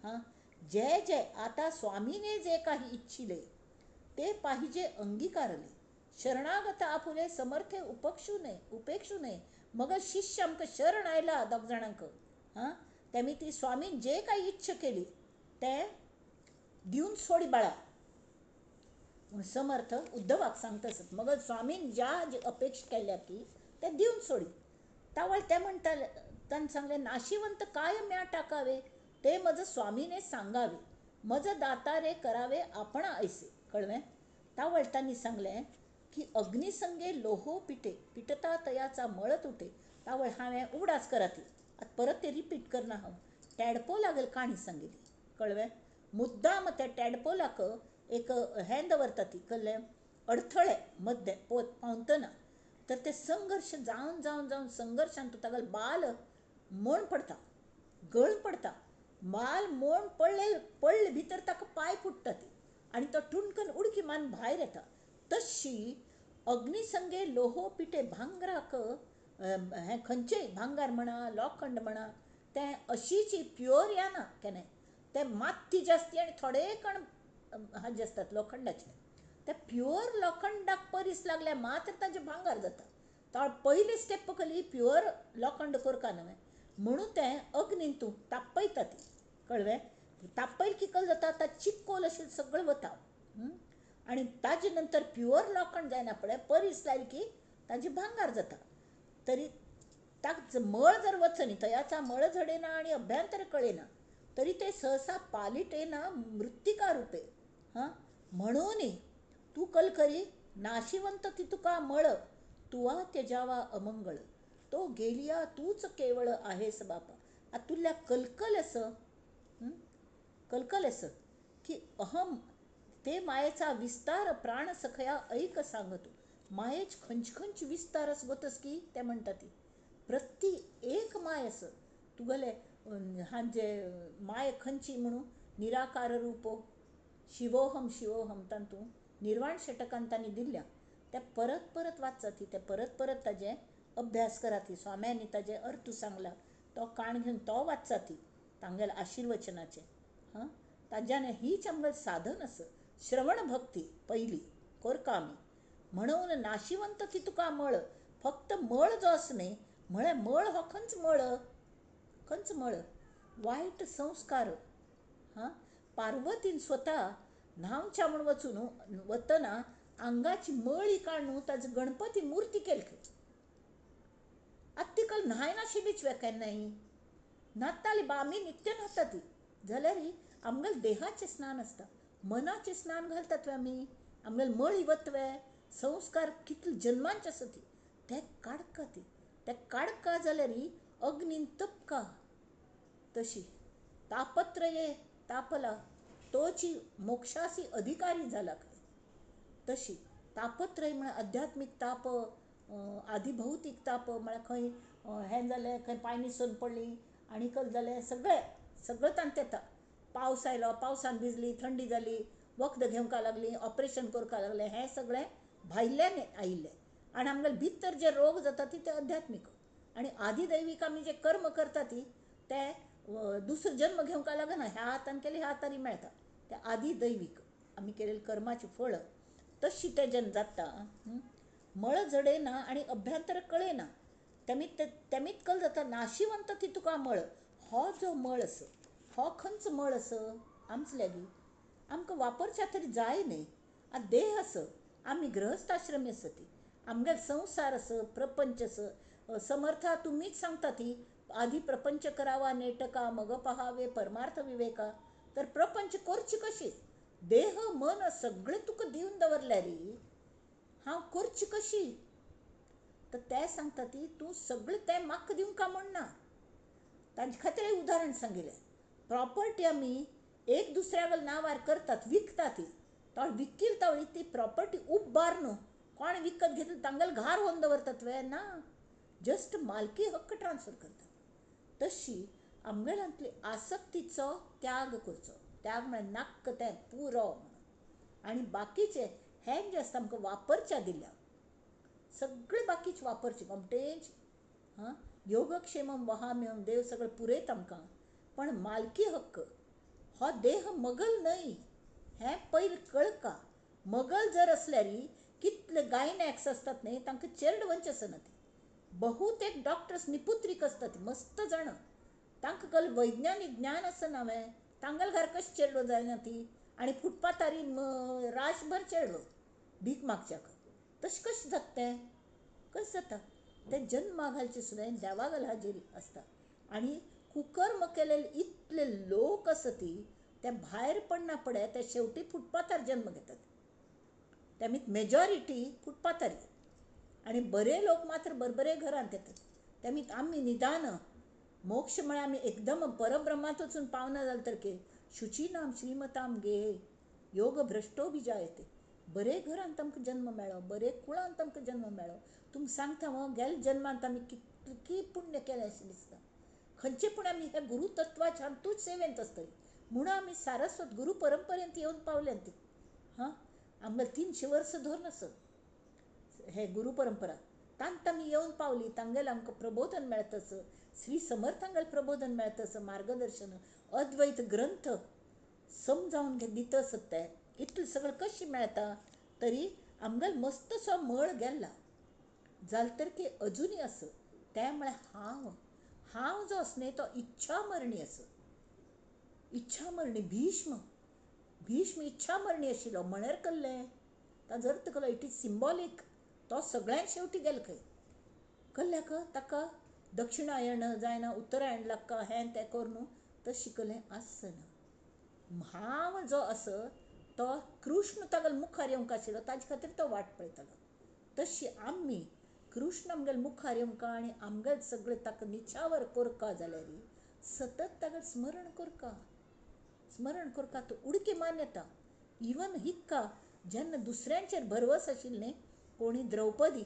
हां, जय जय आता स्वामीने जे काही इच्छिले ते पाहिजे अंगीकारले. शरणागत आपुले समर्थे उपक्षू नये उपेक्षू नये. मग शिष्य आमकां शरण आयला दोग जाणांक, हां, तेमी ती स्वामीन जे काही इच्छा केली ते दिवन सोडी बाळा. पूण समर्थ उद्धवाक सांगता आसत, मग स्वामीन ज्या अपेक्षा केल्या की ते दिवन सोडी. तावळ ते म्हणटाले, ताणें सांगलें, नाशिवंत काय म्या टाकावे ते म्हज स्वामीने सांगावे, मज दातारे करावे आपण ऐसे. कळ्ळें? तावळ तांणी सांगलें की अग्निसंगे लोहो पिटे पिटता तयाचा मळ तुटे. तावळ हांवें उगडास करात, आतां परत ते रिपीट करना हांव. टॅडपो लागेल काणी सांगिल्ली, कळ्ळें? मुद्दाम त्या टॅडपोलाक एक हें दवरता ती, कळ्ळें, अडथळे मद्दे पावतना. तर ते संघर्श जावन जावन जावन संघर्शान तूं तागेलो बाल मोण पडता, गळ पडता. बाल मोण पडले पडले भितर ताका पांय फुट्टा ती आनी तो टुणकन उडकी मारून भायर येता. तशी अग्निसंगे लोहो पिटे भांगराक हें खंयचेय भांगर म्हणा लोखंड म्हणा तें अशीची प्युअर येना केन्नाय, तें माती जास्ती आनी थोडे कण हाजे आसतात लोखंडाचे. ते प्युअर लोखंडाक परीस लागल्यार मात्र ताजें भांगर जाता. तो पयली स्टेप कली प्युअर लोखंड करका न्हय म्हणून तें अग्नीन तूं तापयता ती, कळ्ळें? तापयल की कल जाता ता चिक्कोल अशें सगळें वता आनी ताजे नंतर प्युअर लोखंड जायना पळय परीस लायल की ताजें भांगर जाता. तरी ताक मळ जर वचनी तयाचा मळ झडेना आनी अभ्यंतर कळेना तरी ते सहसा पालिटेना मृत्तिका रुपे. हां, म्हणून तूं कल करी नाशिवंत ती तुका मळ तुवा त्यजावा अमंगळ तो गेलिया तूच केवळ आहेस बापा. आतां तुल्या कलकल अस कलकल अस की अहम ते मायेचा विस्तार प्राण सखया ऐक सांगतो. मायेच खंयचे खंयचे विस्तार आस गोतस की ते म्हणटा ती प्रति एक माय आस तुगेले हांजे माय खंयची म्हणून निराकार रूपो शिवोहम शिवोहम तातूंत निर्वाण षटकान तांणी दिल्या ते परत परत वाचता ती, ते परत परत ताजें अभ्यास करा ती. स्वाम्यांनी ताजें अर्थ सांगला तो काण घेवन तो वाचता ती तांगेल्या आशिर्वचनाचें. हां, ताज्यान हीच आमगेलें साधन आसा श्रवण भक्ती पयली करका आमी. म्हणून नाशिवंत ती तुका मळ, फक्त मळ जो आसा न्ही म्हळ्यार मळ हो खंयच मळ, खंयच मळ वायट संस्कार. हां, पार्वतीन स्वता न्हांवच्या म्हूण वचून वतना आंगाची मळी काडून ताजी गणपती मुर्ती केली खंय. आतां ती कल न्हायनाशिल्लीच वे केन्नाय न्हाताली बा, आमी नित्य न्हाता ती, जाल्यार आमगेले देहाचें स्नान आसता, मनाचें स्नान घालतात वे आमी, आमगेले मळी वतवे संस्कार कितले जन्मांचे आसा ती ते काडका ती, ते काडका जाल्यार अग्नीन तपका तशी तापत्रये तापला तोची मोक्षासी अधिकारी जाला खंय. तशी तापत्रय म्हळ्यार आध्यात्मीक ताप, आदिभौतीक ताप म्हळ्यार खंय हें जालें, खंय पांय निसरून पडली आनी कल जालें, सगळें सगळें तांत येता. पावस आयलो, पावसान भिजली, थंडी जाली, वखद घेवंक लागली, ऑपरेशन करपाक लागलें, हें सगळें भायल्यान आयिल्लें. आनी आमगेले भितर जे रोग जाता ते आध्यात्मीक. आनी आदिदैवीक आमी जे कर्म करता ती ते दुसरो जन्म घेवंक लागना, ह्या हातान केलें ह्या हातांनी मेळटा. ते आदिदैवीक आमी केलेले कर्माची फळ तशी ते जेन्ना जाता. मळ जडना आनी अभ्यंतर कळना तेमीत कल जाता नाशिवंत ती तुका मळ. हो जो मळ आसा हो खंयचो मळ आसा आमचो लागीं आमकां वापरच्या तरी जाय न्ही. आतां देह आसा, आमी गृहस्थाश्रमी आसा, ती आमगेलो संवसार आसा, प्रपंच आसा. समर्था तुमीच सांगता ती आदी प्रपंच करावा नेटका मग पहावे परमार्थ विवेका. तर प्रपंच करची कशी? देह मन सगळें तुका दिवन दवरल्यार हांव करची कशी? तर ते सांगता ती तूं सगळें तें म्हाका दिवंक का म्हण ना. तांचे खातीर एक उदाहरण सांगिल्लें. प्रॉपर्टी आमी एक दुसऱ्या नांवार करतात, विकता ती. तो विकील तावळी ती प्रॉपर्टी उब्बार न्हू, कोण विकत घेतली तांगेले घार व्हरून दवरतात वे ना, जस्ट मालकी हक्क ट्रान्सफर करतात. तशी आमगेल्यांतली आसक्तीचो त्याग करचो. त्याग म्हळ्यार नाक्क तें पुरो म्हणून. आनी बाकीचे हें जें आसता आमकां वापरच्या दिल्या सगळें बाकीचे वापरचें गोमटेंच. हां, योगक्षेमम वहाम्यम देव सगळें पुरयता आमकां, पण मालकी हक्क हो देह मगल न्हय हें पयलीं कळका. मगल जर आसल्यार कितले गायनॅक्स आसतात न्हय तांकां चेरडवंच आसना ती. बहुतेक डॉक्टर्स निपुत्रीक आसतात, मस्त जाणां, तांकां कल वैज्ञानीक ज्ञान आसना वे, तांगेले घरा कशें चेडो जायना ती. आनी फुटपाथारी राशभर चेडो भीक मागच्याक, तशें कशें जाता तें? कशें जाता तें? जन्मा घालचें सुद्दां देवागल हाजेरी आसता. आनी कुकर्म केलेले इतले लोक आसा ती ते भायर पडना पडे ते शेवटी फुटपाथार जन्म घेतात. ते मेजॉरिटी फुटपाथार आनी बरे लोक मात्र बरबरे घरांत येतात. ते आमी निदान मोक्ष म्हळ्यार आमी एकदम परब्रह्मांत वचून पावना जालें तर की शुचीनाम श्रीमताम गे योग भ्रश्टो बी जायते. बरे घरांत आमकां जन्म मेळ्ळो, बरे कुळांत आमकां जन्म मेळ्ळो. तुमकां सांगता हांव, गेले जन्मांत आमी कितकी पुण्य केलें अशें दिसता. खंयचे पूण आमी ह्या गुरू तत्वाच्या हातूंत सेवेंत आसतली म्हणून आमी सारस्वत गुरू परंपरेंत येवन पावल्या ती. हां, आमकां 300 वर्सां धरून आसा हे गुरू परंपरा, तांत आमी येवन पावली. तांगेलें आमकां प्रबोधन मेळतच, श्री समर्थांगेलें प्रबोधन मेळतच, मार्गदर्शन, अद्वैत ग्रंथ समजावन दिता आसत ते इतलें सगळें कशें मेळटा? तरी आमगेलो मस्तसो मळ गेल्ला जालें तर की अजुनूय आसा. तें म्हळ्यार हांव हांव जो आसा न्हय तो इच्छामरणी आसा. इच्छामरणी भीष्म, भीष्म इच्छामरणी आशिल्लो म्हळ्यार कल्लें ताजो अर्थ कलो it is symbolic. तो सगळ्यांत शेवटी गेलो खंय कल्ल्याक ताका दक्षिणायण जायना उत्तरायण लागका हें तें करून तशें शिकलें आसना. हांव जो आसा तो कृष्ण तागेल्या मुखार येवंक आशिल्लो, ताजे खातीर तो वाट पळयतालो. तशी आमी कृष्ण आमगेल्या मुखार येवंक आनी आमगेले सगळें ताका निचावर करका जाल्यार सतत ताका स्मरण करका, स्मरण करका. तो उडकी मारून येता. इवन हिक्का जेन्ना दुसऱ्यांचेर भरवस आशिल्ले न्हय, कोणी द्रौपदी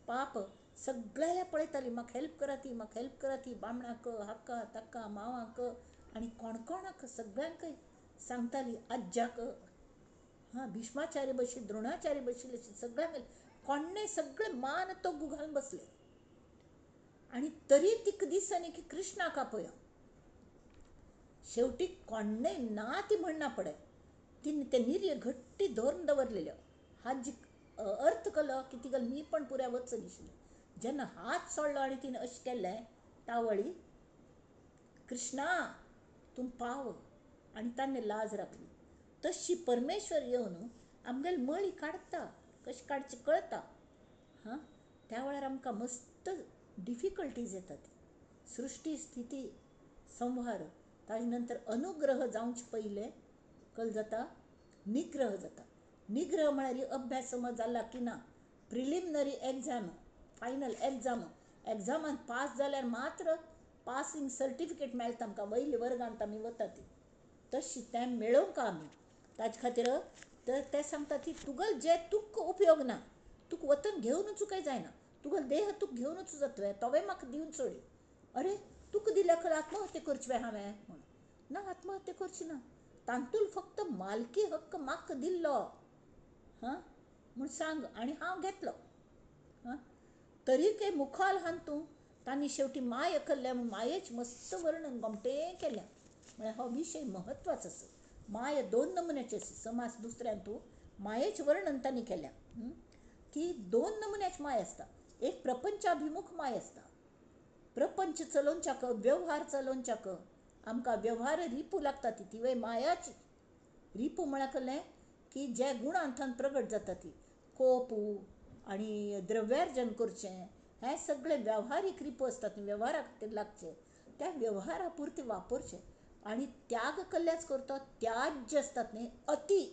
पाप सगळ्याला पळयताली, म्हाका हेल्प करात, म्हाका हेल्प करात, बामणाक हाका ताका मावाक आनी कोणकोणाक सगळ्यांकय सांगताली, आज्याक, हां, भीष्माचार्य बशिल्ले, द्रोणाचार्य बशिल्ले, सगळ्यांक कोण्णे सगळे मान तोगू घालून बसले. आनी तरी तिका दिसनी की कृष्णाक आपया. शेवटी कोण्णे ना ती म्हणना पडे, तिने ते निर्य घट्टी धरून दवरलेल्यो. हात जी अर्थ केलो की तिका मी पण पुऱ्या वचन आशिल्लें. जेन्ना हात सोडलो आनी तिणें अशें केलें तावळी कृष्णा तूं पाव, आनी ताणें लाज राखली. तशी परमेश्वर येवन आमगेली मळी काडटा, कशी काडची कळटा. हां, त्या वेळार आमकां मस्त डिफिकल्टीज येतात. सृश्टी स्थिती संहार, ताजे नंतर अनुग्रह जावचे पयलें कल जाता निग्रह जाता. निग्रह म्हळ्यार अभ्यास समज जाला की ना, प्रिलिमिनरी एग्जाम, फायनल एग्जाम, एग्जामान पास जाल्यार मात्र पासिंग सर्टिफिकेट मेळटा आमकां, वयल्या वर्गांत आमी वता ती. तशी तें मेळोवंक आमी ताजे खातीर तर ते सांगता ती तुगल जे तुका उपयोग ना, तुका वतन घेवनूच काय जायना, तुगल देह तुका घेवनूच जातलें, तोवें म्हाका दिवन सोडी. अरे तुका दिल्या खंय आत्महत्या करची वे हांवें म्हणून ना, आत्महत्या करची ना, तांतूल फक्त मालकी हक्क म्हाका दिल्लो हां म्हूण सांग आनी हांव घेतलो. हां, तरी काय मुखाल हान तूं तांणी शेवटी माय कल्ल्या मायेच मस्त वर्णन गोमटें केलें. म्हळ्यार हो विशय म्हत्वाचो आसा. माय दोन नमुन्याची आसा. समास दुसऱ्यान तूं मायेच वर्णन तांणी केल्या की दोन नमुन्याची माय आसता. एक प्रपंचाभिमुख माय आसता, प्रपंच चलोवच्याक, व्यवहार चलोवच्याक आमकां व्यवहार रिपू लागता ती तिवूय मायाची. रिपू म्हळ्यार कसलें की जे गुणांथान प्रगट जाता ती कोपू आनी द्रव्यार्जन करचें, हें सगळें वेव्हारीक रिपू आसतात, वेव्हारा खातीर लागचें, त्या व्यवहारा पुरते वापरचें. आनी त्याग कल्ल्याच करता त्याज्य आसतात न्ही, अती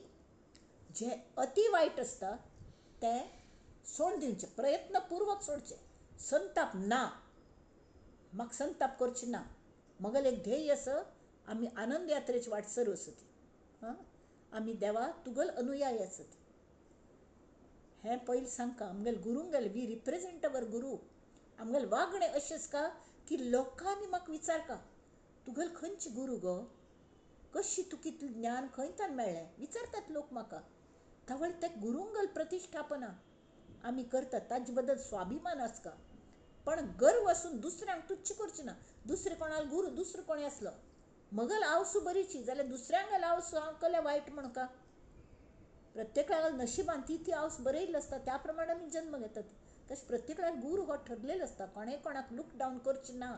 जे अती वायट आसता तें सोड दिवचें, प्रयत्नपूर्वक सोडचें. संताप ना, म्हाका संताप करचें ना, मगेलें एक ध्येय आसा, आमी आनंद यात्रेची वाट सर आसा ती, आमी देवा तुगल अनुयायी आसा ती. हें पयलीं सांगका आमगेले गुरूंगेले, we represent our गुरू. आमगेलें वागणें अशें आसता की लोकांनी म्हाका विचारका, तुगेलो खंयचे गुरू गो, कशी तुका इतलें ज्ञान खंयच्यान मेळ्ळें, विचारतात लोक म्हाका. तावळ ते गुरूंगल प्रतिश्ठापना आमी करतात ताजे बद्दल स्वाभिमान आसता, पण गर्व आसून दुसऱ्यांक तुच्छ करचें ना. दुसरे कोणाल गुरू दुसरो कोणी आसलो मगल आवसू बरीची जाल्यार दुसऱ्यांगेल आवसू हांव कल्या वायट म्हणका. प्रत्येकाक नशिबान ती ती आवस बरयल्ली आसता, त्या प्रमाणे आमी जन्म घेतात. तशें प्रत्येकाक गुरू हो ठरलेलो आसता, कोणें कोणाक लूक डावन करचें ना,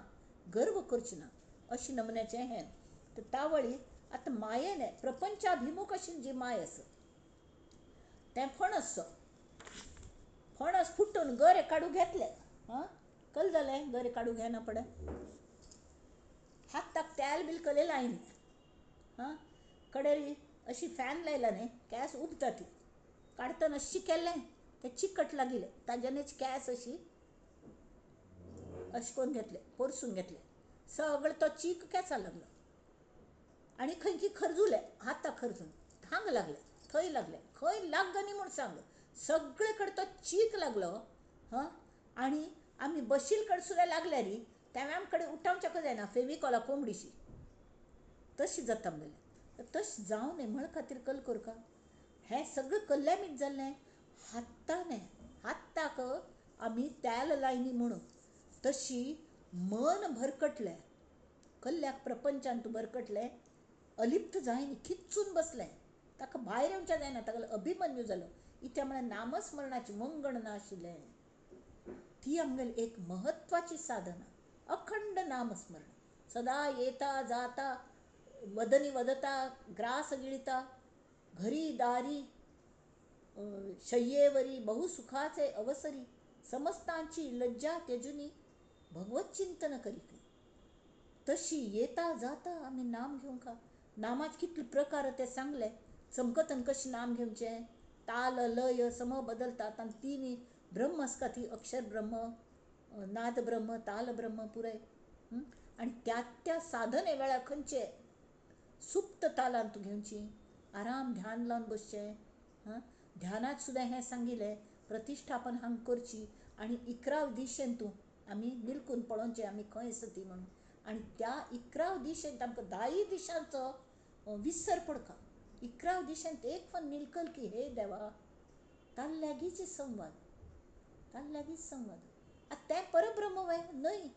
गर्व करचें ना, अशें नमुन्याचें हें. तर तावळी आतां मायेन प्रपंचाभिमुख अशी जी माय आसा तें फणस, फणस फुटून गरे काडूं घेतले, हां कल जालें गरे काडूं घेना पडे, हाताक तेल बील कले लायनी, हां कडेरी अशी फॅन लायला न्ही, केंस उबता ती काडटना अशी केलें तें चिकट लागिल्लें, ताज्यानच केंस अशी अशें करून घेतले, परसून घेतले, सगळो तो चीक केंसा लागलो. आनी खंय की खरजुले, हाताक खरजून हांगा लागले, थंय लागले, खंय लागना न्ही म्हूण सांग, सगळे कडेन तो चीक लागलो. हां आनी आमी बशील कडेन सुद्दां लागल्यार तें आमकडे उठावच्याक जायना, फेविकॉला कोंबडीशी तशी जाता आमगेलें. तशें जावं न्हय म्हण खातीर कल करका. हें सगळें कल्ल्यामीत जाल्लें हातान, हाताक आमी तेल लायनी म्हणून तशी मन भरकटलें, कल्ल्याक प्रपंचांत भरकटलें, अलिप्त जायनी, खिच्चून बसलें, ताका भायर येवचें जायना, ताका अभिमन्यू जालो. इत्या म्हळ्यार नामस्मरणाची मंगण नाशिल्लें. ती आमगेली एक म्हत्वाची साधना, अखंड नामस्मरण, सदा येता जाता, वदनी वदता, ग्रास गिळता, घरी दारी शय्येवरी बहुसुखाचे अवसरी, समस्तांची लज्जा त्यजुनी भगवत चिंतन करीत. तशी येता जाता आमी नाम घेवंक. नामाचे कितले प्रकार ते सांगले, चमकतन कशें नाम घेवचें, ताल लय सम बदलतात आनी तिनी ब्रह्म आसता ती, अक्षर ब्रह्म, नाद ब्रह्म, ताल ब्रह्म पुराय. आनी त्या त्या साधने वेळार खंयचे सुप्त तालांत घेवची, आराम ध्यान लावन बसचें. हां ध्यानांत सुद्दां हें सांगिल्लें, प्रतिश्ठापन हांगा करची आनी 11 दिशेन तूं आमी निलकून पळोवचें आमी खंय आसा ती म्हणून. आनी त्या 11 दिशेन आमकां 10 दिशांचो विसर पडका. 11 दिशेंत एक पण निलकल की हे देवा, ताल लागींच संवाद, ताल लागींच संवाद. आतां तें परब्रह्म वय न्हय,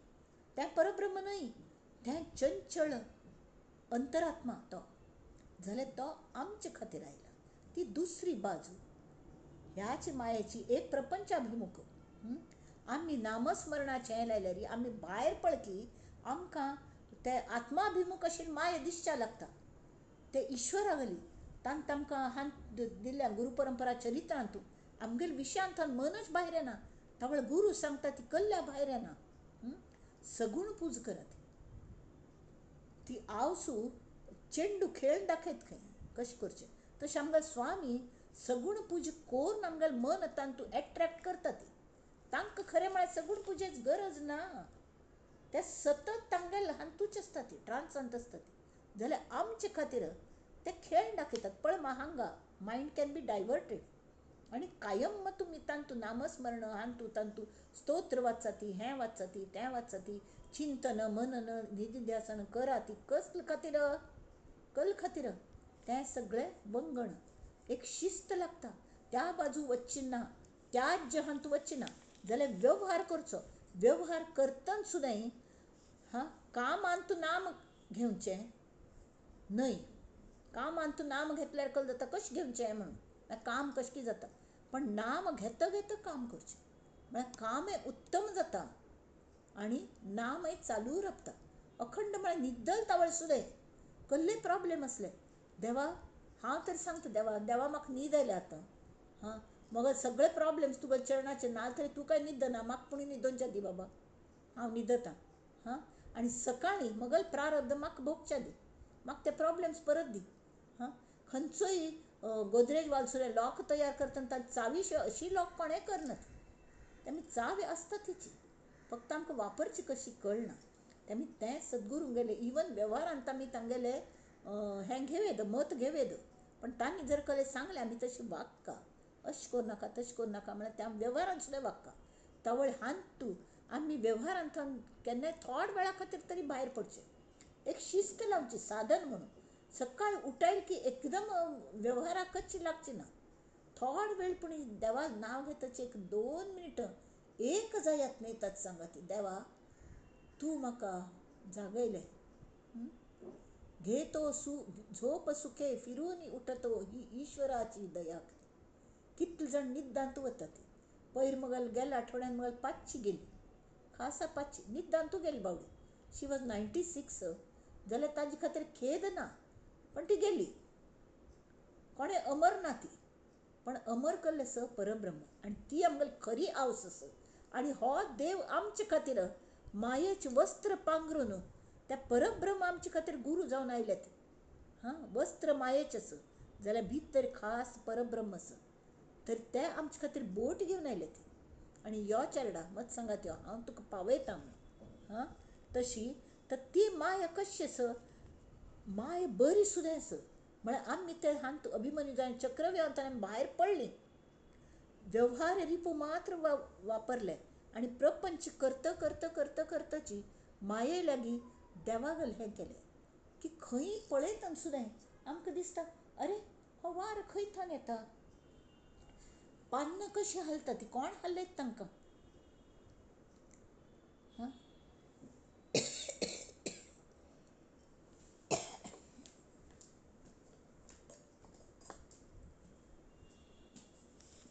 तें परब्रह्म न्हय, तें चंचळ अंतरात्मा तो जाल्यार तो आमचे खातीर आयला. ती दुसरी बाजू ह्याच मायेची, एक प्रपंचाभिमुख. आमी नामस्मरणाचें हें लायल्यार आमी भायर पळकी आमकां ते आत्माभिमुख अशी माया दिसच्या लागता. ते ईश्वरागली तांकां तांकां हान दिल्ल्या गुरू परंपरा चरित्रांतू आमगेले विशयांत मनच भायर येना. तावळ गुरू सांगता ती कल्ल्या भायर येना. सगुण पूज करात ती आवसू चेंडू खेळ दाखयत खंय कशें करचें, तशें आमगेले स्वामी सगुण पूज करून आमगेलें मन तांतू एट्रेक्ट करता. ती तांकां खरें म्हळ्यार सगुण पुजेच गरज ना, ते सतत तांगेले हातूच आसता, ती ट्रान्सांत आसता ती. जाल्यार आमचे खातीर ते खेळ दाखयतात, पळय मा हांगा मायंड can be diverted. आनी कायम मग तुमी तांतू नामस्मरण हांतू तांतू स्तोत्र वाचाती, हें वाचाती, तें वाचाती, चिंतन मनन निधिध्यासन कराती, कसले खातीर, कल खातीर, तें सगळें वंगण. एक शिस्त लागता, त्या बाजू वचची ना, त्याच जहांत वचची ना जाल्यार व्यवहार करचो. व्यवहार करतना सुद्दां हां कामान तूं नाम घेवचें न्हय. कामान तूं नाम घेतल्यार कल जाता कशें घेवचें म्हणून काम कशें कितें जाता, पण नाम घेता घेता काम करचें म्हळ्यार कामय उत्तम जाता आनी नामय चालू रावता. अखंड म्हळ्यार न्हिदल तावळ सुद्दां कसलेय प्रॉब्लेम आसले देवा हांव तर सांगता देवा, देवा म्हाका न्हीद आयल्या आतां हां मगो सगळे प्रॉब्लेम्स तुगे चरणाचे ना तरी तूं काय न्हिदना म्हाका पूण न्हिदोवच्या दी बाबा, हांव न्हिदता हां आनी सकाळीं मगल प्रारब्ध म्हाका भोगच्या दी, म्हाका ते प्रॉब्लेम्स परत दी. हां खंयचोय गोदरेज वाल सुद्दां लॉक तयार करतना ताची चावी अशी लॉक कोणें करनात, तेमी चावी आसता तिची, फक्त आमकां वापरची कशी कळना. तेमी तें सद्गुरूंगेलें इवन वेव्हारांत आमी तांगेलें हें घेवं मत घेवं, पण तांणी जर कलें सांगलें आमी तशें वागका, अशें करूं नाका तशें करूं नाका म्हळ्यार त्या वेव्हारांत सुद्दां वागका. तवळ हान तूं आमी वेव्हारांतल्यान केन्नाय थोड वेळा खातीर तरी भायर पडचें, एक शिस्त लावची साधन म्हणून. सकाळ उठायल की एकदम वेव्हाराकच लागची ना, थोड वेळ पूण देवा नांव घेतच एक 2 मिनटां एक जायात न्ही ताच सांगात देवा तूं म्हाका जागयलें. घेतो सु झोप सुखे फिरून उठतो ही ईश्वराची दया. कितले जाण निद्दांत वतात. पयर मगल गेल्या आठवड्यान मगल 5 गेली, खासा 5 निद्दांतू गेली बावडी. शी वॉज 96 जाल्यार ताजे खातीर खेद ना, पण ती गेली. कोणें अमर ना ती, पण अमर केल्लें आसा परब्रह्म आनी ती आमगेली खरी आवस आसा. आनी हो देव आमचे खातीर मायेचें वस्त्र पांगरून त्या परब्रह्म आमचे खातीर गुरू जावन आयल्यात. हां वस्त्र मायेचें आसा जाल्यार भितर खास परब्रह्म आसा, तर ते आमचे खातीर बोट घेवन आयले आनी यो चेरडा मत सांगात यो हांव तुका पावयता म्हणून. हां तशी तर ती माया कशी आसा, माया बरी सुद्दां आसा. म्हळ्यार आमी ते हांत अभिमन्यू जावन चक्रव्यूहांतल्यान भायर पडली, व्यवहार रिपू मात्र वापरले आनी प्रपंच करता करता करता करताची माये लागीं देवागल हें केलें की खंय पळयतना सुद्दां आमकां दिसता अरे हो वारो खंय थोन येता, पान्नां कशीं हालता ती कोण हालयता तांकां. हां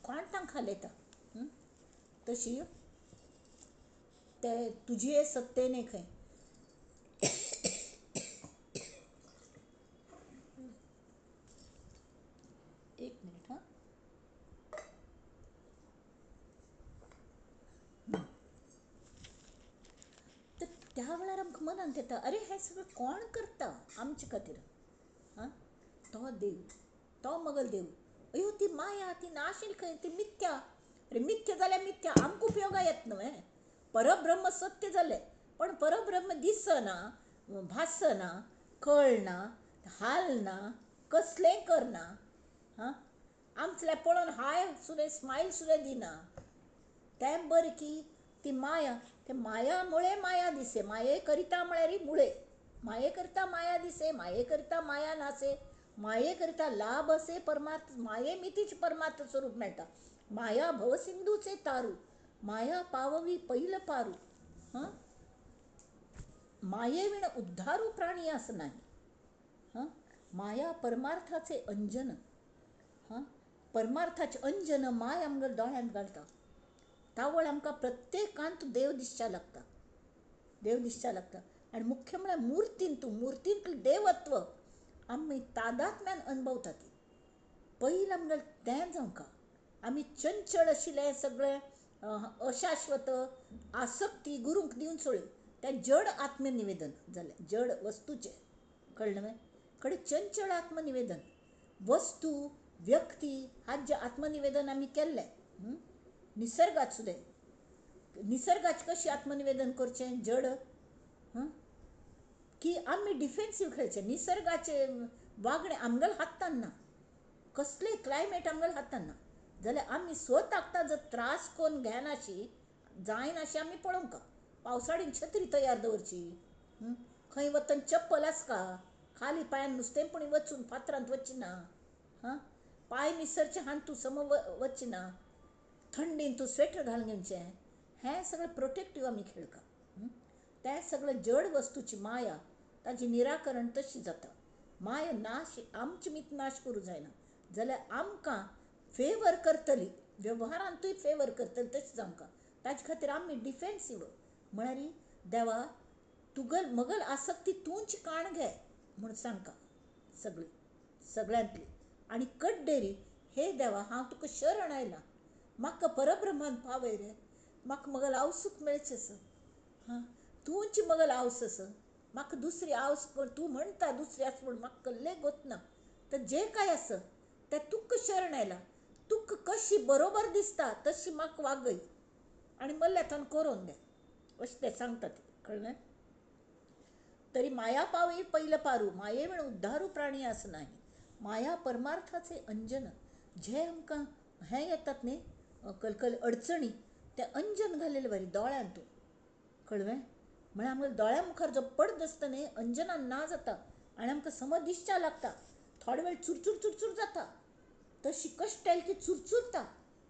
कोण तांकां हालयता. तशी ते तुजे सत्तेने खंय एक मिनिट. हां तर त्या वेळार आमकां मनांत येता अरे हें सगळें कोण करता आमचे खातीर. हां तो देव, तो मगल देव. अयो ती माया ती नाशिल्ली खंय, ती मिथ्या. अरे मिथ्या जाल्यार मिथ्या आमकां उपयोगा येत न्हय. परब्रह्म सत्य जालें पण परब्रह्म दिसना, भासना, कळना, हालना, कसलें करना. हां आमचें पळोवन हाय सुद्दां स्मायल सुद्दां दिना. तें बरें की ती माया, ते माया मुळे माया दिसे, माये करिता म्हळ्यार मुळे, माये करता माया दिसे, माये करता माया नासे, माये करता लाभ असे परमार्थ, माये मितीच परमार्थ स्वरूप मेळटा. माया भवसिंधूचे तारू, माया पाववी पहिल पारू. हां माये विण उद्धारू प्राणी असं नाही. हां माया परमार्थाचे अंजन. हां परमार्थाचे अंजन माय आमगेल्या दोळ्यांत घालता. तावळ आमकां प्रत्येकांत देव दिसच्या लागता, देव दिसच्या लागता. आनी मुख्य म्हळ्यार मुर्तींत, मुर्तींतलें देवत्व आमी तादात्म्यान अनुभवता. ती पयलीं आमगेलें तें जावंका. आमी चंचल आशिल्लें सगळें अशाश्वत आसक्ती गुरूंक दिवन सोडली, तें जड आत्मनिवेदन जालें, जड वस्तूचें कळ्ळें न्हय. कडेन चंचल आत्मनिवेदन, वस्तू व्यक्ती हाजें आत्मनिवेदन आमी केल्लें. निसर्गात सुद्दां, निसर्गाचें कशें आत्मनिवेदन करचें जड की आमी डिफेन्सीव खेळचें. निसर्गाचें वागणें आमगेल्या हातान ना, कसलें क्लायमेट आमगेल्या हातान ना, जाल्यार आमी स्वताक जर त्रास करून घेनाशी जायनाशी आमी पळोवंक. पावसाळीन छत्री तयार दवरची, खंय वतना चप्पल आसका, खाली पांयान नुस्तें पूण वचून फातरांत वचची ना. हां पांय निसरचे हान तूं सम वचची ना, थंडीन तूं स्वेटर घालून घेवचें. हें सगळें प्रोटेक्टीव आमी खेळका. तें सगळें जड वस्तूची माया ताजी निराकरण तशी जाता. माया नाश आमची मीत नाश करूं जायना जाल्यार आमकां फेवर करतली, वेव्हारांतूय फेवर करतली तशें जावंका. ताजे खातीर आमी डिफेन्सीव म्हळ्यार देवा तुगल मगल आसक्ती तूंच काण घे म्हूण सांगका सगळी सगळ्यांतली. आनी कड्डेरी हे देवा हांव तुका शरण आयलां, म्हाका परब्रह्मान पावय रे, म्हाका मगल आवसूक मेळचें आसा, हां तूंच मगल आवस आसा, म्हाका दुसरी आवस तूं म्हणटा दुसरी आस म्हूण म्हाका कल्लें गोतना, तर जें कांय आसा तें तुका शरण आयलां, तुका कशी बरोबर दिसता तशी म्हाका वागय आनी मल्ल्याथान करोन दे अशें तें सांगता. कळ्ळें? तरी माया पावई पहिलं पारू माये म्हण उद्धारू प्राणी असं नाही. माया परमार्थाचे अंजन, जे आमकां हें येतात न्ही कलकल अडचणी, ते अंजन घालेले बरी दोळ्यांतून. कळ्ळें? म्हळ्यार आमकां दोळ्या मुखार जो पडद आसता न्ही अंजनान ना जाता आनी आमकां समज दिसच्या लागता, थोडे वेळ चुरचूर चुरचूर जाता, तशी कश्ट आयली की चुरचुरता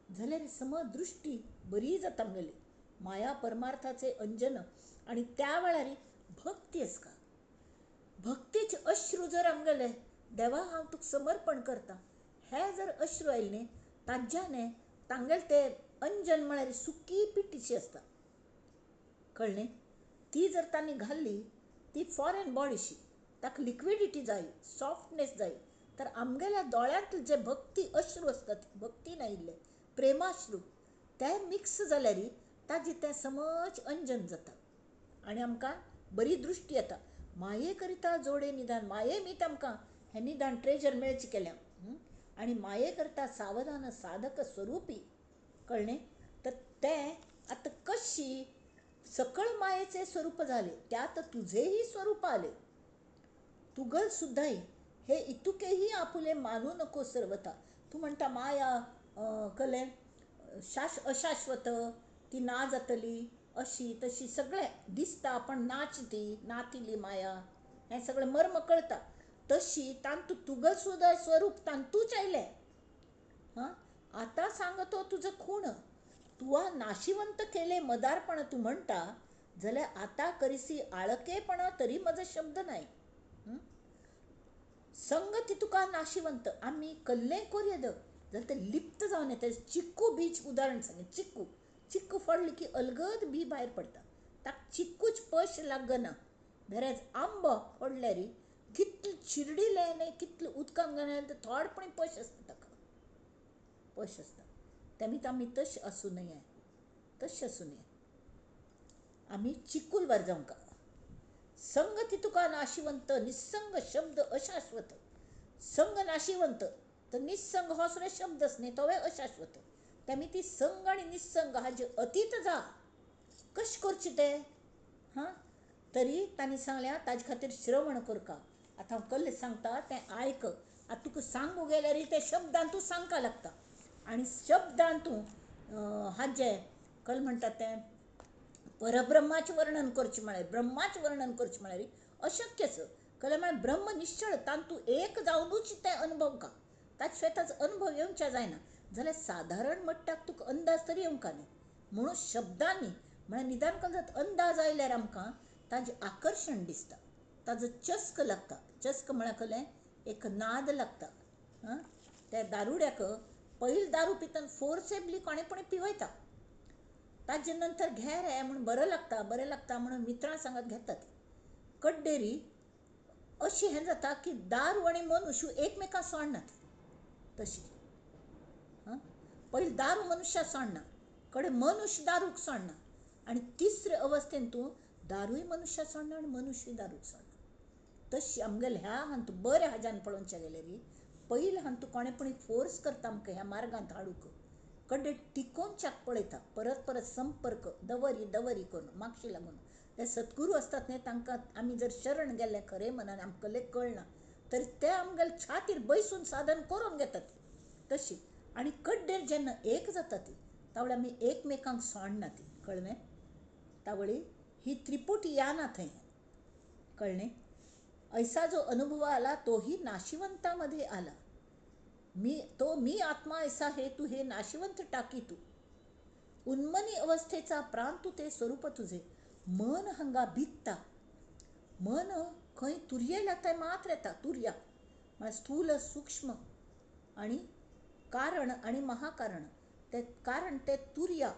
जाल्यार समज दृश्टी बरी जाता आमगेली. माया परमार्थाचे अंजन. आनी त्या वेळार भक्ती आसता, भक्तीचे अश्रू जर आमगेले देवा हांव तुका समर्पण करता हे जर अश्रू आयले न्ही ताज्याने तांगेले ते अंजन म्हळ्यार सुकी पिठीशी आसता. कळ्ळें? ती जर तांणी घाल्ली ती फॉरेन बॉडीशी, ताका लिक्विडिटी जाय, सॉफ्टनेस जाय, तर आमगेल्या दोळ्यांतले जे भक्ती अश्रू आसतात, भक्ती नायिल्ले प्रेमाश्रू, ते मिक्स जाल्यार ताजें तें समज अंजन जाता आनी आमकां बरी दृश्टी येता. माये करिता जोडे निदान, माये मीत आमकां हें निदान ट्रेजर मेळचें केल्या. आनी माये करता सावधान साधक स्वरुपी. कळ्ळें? तर तें आतां कशी सकळ मायेचें स्वरूप जालें त्यात तुझेही स्वरूप आले, तुगल सुद्दाय हे इतुकेही आपुले मानू नको सर्वता. तूं म्हणटा माया कलें अशाश्वत, ती ना जातली अशी तशी सगळें दिसता पण नाच ती नातिली माया, हें सगळें मर्म कळता. तशी तांतू तुगल सुद्दां स्वरूप तांतूच आयलें. हां आतां सांगतो तुजो खूण, तुवा नाशिवंत केले मदारपण तूं म्हणटा जाल्यार आतां करिसी आळकेपणा तरी म्हजो शब्द नाय. संगती तुका नाशिवंत, आमी कल्लें कोरये जाल्यार तें लिप्त जावन येता. चिक्कू बीच उदाहरण सांगे, चिक्कू चिक्कू फोडली की अलगद बी भायर पडटा, ताका चिक्कूच पश लागना. बेरेज आंबो फोडल्यार कितले चिरडिलें न्ही कितलें उदकान घालें ते थोडेपणी पश आसता, ताका पश आसता. तेमी आमी तशें आसूं नये, तशें आसूं नये, आमी चिकूलवार जावंका. संगती तुका नाशिवंत निस्संग शब्द अशाश्वत. संग नाशिवंत तर निस्संग हो सुद्दां शब्दच न्ही, तोवूय अशाश्वत. तेमी ती संग आनी निस्संग हाजे अतीत जा कशें करचें तें. हां तरी तांणी सांगल्या ताजे खातीर श्रवण करका. आतां हांव कल्लें सांगता तें आयक. आतां तुका सांगू गेल्यार ते शब्दान तूं सांगपा लागता आनी शब्दान तूं हाजें कल म्हणटा तें परब्रह्माचें वर्णन करचें म्हळ्यार, ब्रह्माचें वर्णन करचें म्हळ्यार अशक्यच. कल म्हळ्यार ब्रह्म निश्चळ तांतू एक जावनूच तें अनुभव का, ताचे शिवाय ताचो अनुभव येवच्या जायना. जाल्यार सादारण मट्टाक तुका अंदाज तरी येवंका न्ही, म्हणून शब्दांनी म्हळ्यार निदान कल अंदाज आयल्यार आमकां ताजें आकर्शण दिसता, ताजो चस्क लागता. चस्क म्हळ्यार कलें एक नाद लागता. हां त्या दारुड्याक पयलीं दारू पितना फोर्सेबली कोणेपणी पिवयता, ताजे नंतर घे रे म्हूण बरें लागता, बरें लागता म्हणून मित्रां सांगत घेतात. कड्डेरी अशें हें जाता की दारू आनी मनुष्य एकमेकां सोडनात. तशी हां पयलीं दारू मनुष्या सोडना, कडेन मनुष्य दारूक सोडना, आनी तिसरे अवस्थेन तूं दारूय मनुष्या सोडना आनी मनुष्य दारूक सोडना. तशी आमगेले ह्या हांतू बरें हाज्यान पळोवचें गेल्यार पयलीं हांतू कोणेपणी फोर्स करता आमकां ह्या मार्गांत हाडूंक, कडे टिकोवच्याक पळयता, परत परत संपर्क दवरी दवरी करून मागशी लागून. ते सद्गुरू आसतात न्ही तांकां आमी जर शरण गेले खरें मनान आमकां लेगीत कळना तर ते आमगेले छातीर बैसून साधन करून घेतात तशी. आनी कड्डेर जेन्ना एक जाता ती तावळी आमी एकमेकांक सोडना ती. कळ्ळें? तावळी ही त्रिपुटी या ना थंय. कळ्ळें? ऐसा जो अनुभव आला तोही नाशिवंतामध्ये आला. मी तो मी आत्मा ऐसा हे तू हे नाशिवंत टाकी तू. उन्मनी अवस्थेचा प्रांतु ते स्वरूप तुझे. मन हांगा भित्ता, मन खंय तुर्ये लागता मात्र येता. तुर्या म्हळ्यार स्थूल सूक्ष्म आनी कारण आनी महाकारण. ते कारण ते तुर्या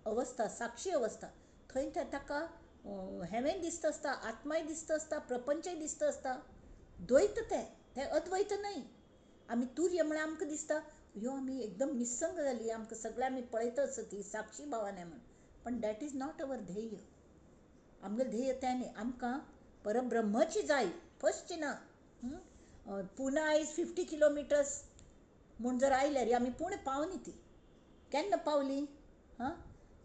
अवस्था, साक्षी अवस्था, थंय ते ताका हेंवें दिसता आसता, आत्माय दिसता आसता, प्रपंचय दिसता आसता. द्वैत तें, तें अद्वैत न्हय. आमी तुर्य म्हळ्यार आमकां दिसता ह्यो आमी एकदम निस्संग जाली, आमकां सगळें आमी पळयता आसता ती साक्षी भावान म्हण. पण that is not our ध्येय. आमगेलें ध्येय तें न्ही. आमकां परब्रह्मची जाय फर्स्ट ना. पुना is 50 kilometres म्हूण जर आयल्यार आमी पुणे पावनी ती. केन्ना पावली? हां,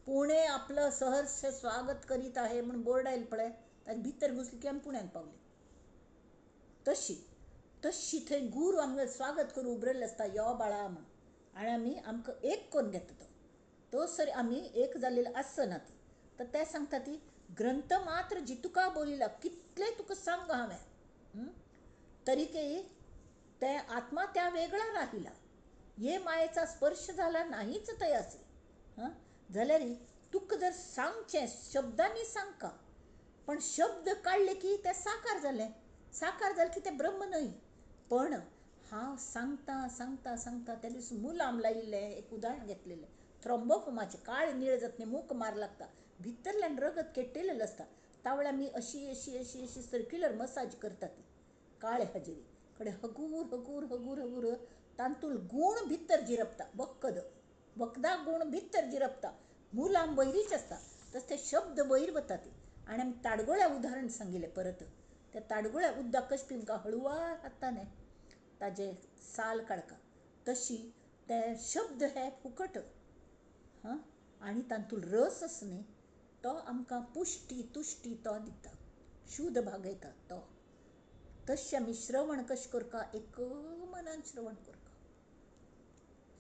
पुणे आपलं सहर्ष स्वागत करीत आहे म्हूण बोर्ड आयलो पळय, ताजे भितर घुसली की आमी पुण्यान पावली. तशी तशी थंय गुरू आमगेलें स्वागत करून उबरलें आसता, यो बाळा म्हूण, आनी आमी आमकां एक करून घेता. तो तो सर आमी एक जाल्लेले आसना ती. तर ते सांगता ती ग्रंथ मात्र जितुका बोलिला, कितलें तुका सांग हांवें तरीकय ते आत्मा त्या वेगळा राहिला, ये मायेचा स्पर्श झाला नाहीच तयासी. हां, जाल्यार तुका जर सांगचें शब्दांनी सांगका, पण शब्द काडले की ते साकार जालें, साकार जालें की तें ब्रह्म न्हय. पण हांव सांगता सांगता सांगता त्या दीस मुलाम लायिल्लें एक उदाहरण घेतलेलें, थ्रोम्बोफोमाचें काळें निळें जाता न्ही, मूक मार लागता, भितरल्यान रगत केट्टेलें आसता. तावळ्या आमी अशी अशी अशी अशी सर्क्युलर मसाज करता ती काळे हाजेरी कडे हगूर हगूर हगूर हगूर तांतूल गूण भितर जिरपता, वखद वखदा गूण भितर जिरपता, मुलाम वैरीच आसता. तस ते शब्द वयर वता ती. आनी आमी ताडगोळ्या उदाहरण सांगिल्लें परत, त्या ताडगोळ्या उदक कशें पिवंका हळुवार हाताने ताजे साल काडका, तशी ते शब्द हे फुकट. हां, आनी तातूंत रस आसा न्ही तो आमकां पुश्टी तुश्टी तो दिता, शुद्ध भागयता तो. तशें आमी श्रवण कशें करका, एक मनान श्रवण करका.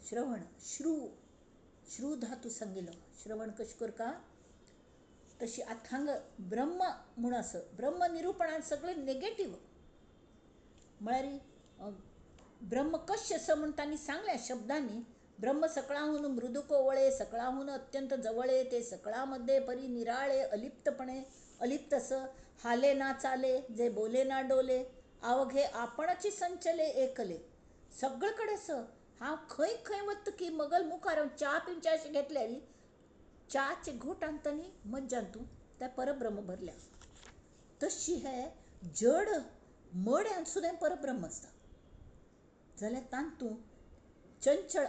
श्रवण श्रू श्रू धातू सांगिल्लो, श्रवण कशें करका. तशी आतां हांगा ब्रह्म म्हूण आसा, ब्रह्म निरुपणान सगळें नेगेटीव, म्हळ्यार ब्रह्म कशें आसा म्हूण तांणी सांगलें शब्दांनी. ब्रह्म सकळाहून मृदु कोवळे, सकळाहून अत्यंत जवळे, ते सकळामध्ये परी निराळे, अलिप्तपणे अलिप्त असं, हाले ना चाले, जे बोले ना डोले, अवघे आपणाची संचले एकले. सगळे कडेन असं हांव खंय खंय वता की मगल मुखार हांव च्या पिवच्या अशें घेतल्यार च्याचे घोट आणतनी मज्जान तूं त्या परब्रह्म भरल्या. तशी हे जड मड्यान सुद्दां परब्रह्म आसता. जाल्यार तातूंत चंचळ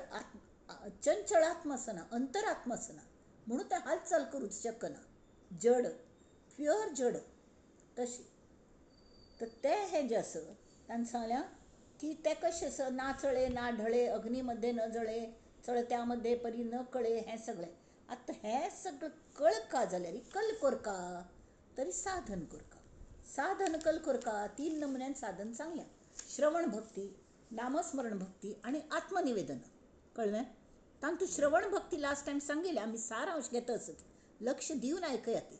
चंचळ आत्मा आसना, अंतरात्मा आसना, म्हणून तें हालचाल करूंक शकना. जड प्युअर जड तशी. तर तें हें जें आसा ताणें सांगल्या की तें कशें आसा, ना चळे ना ढळे, अग्नीमध्ये न जळे, चळत्यामध्ये परी न कळे, हें सगळें. आतां हें सगळें कळका जाल्यार कल करका तरी साधन करका. साधन कल करका 3 नमुन्यान साधन सांगल्या, श्रवण भक्ती, नामस्मरण भक्ती आनी आत्मनिवेदन. कळ्ळें? तातूंत श्रवण भक्ती लास्ट टायम सांगिल्लें आमी, सारांश घेता आसत, लक्ष दिवन आयकयात.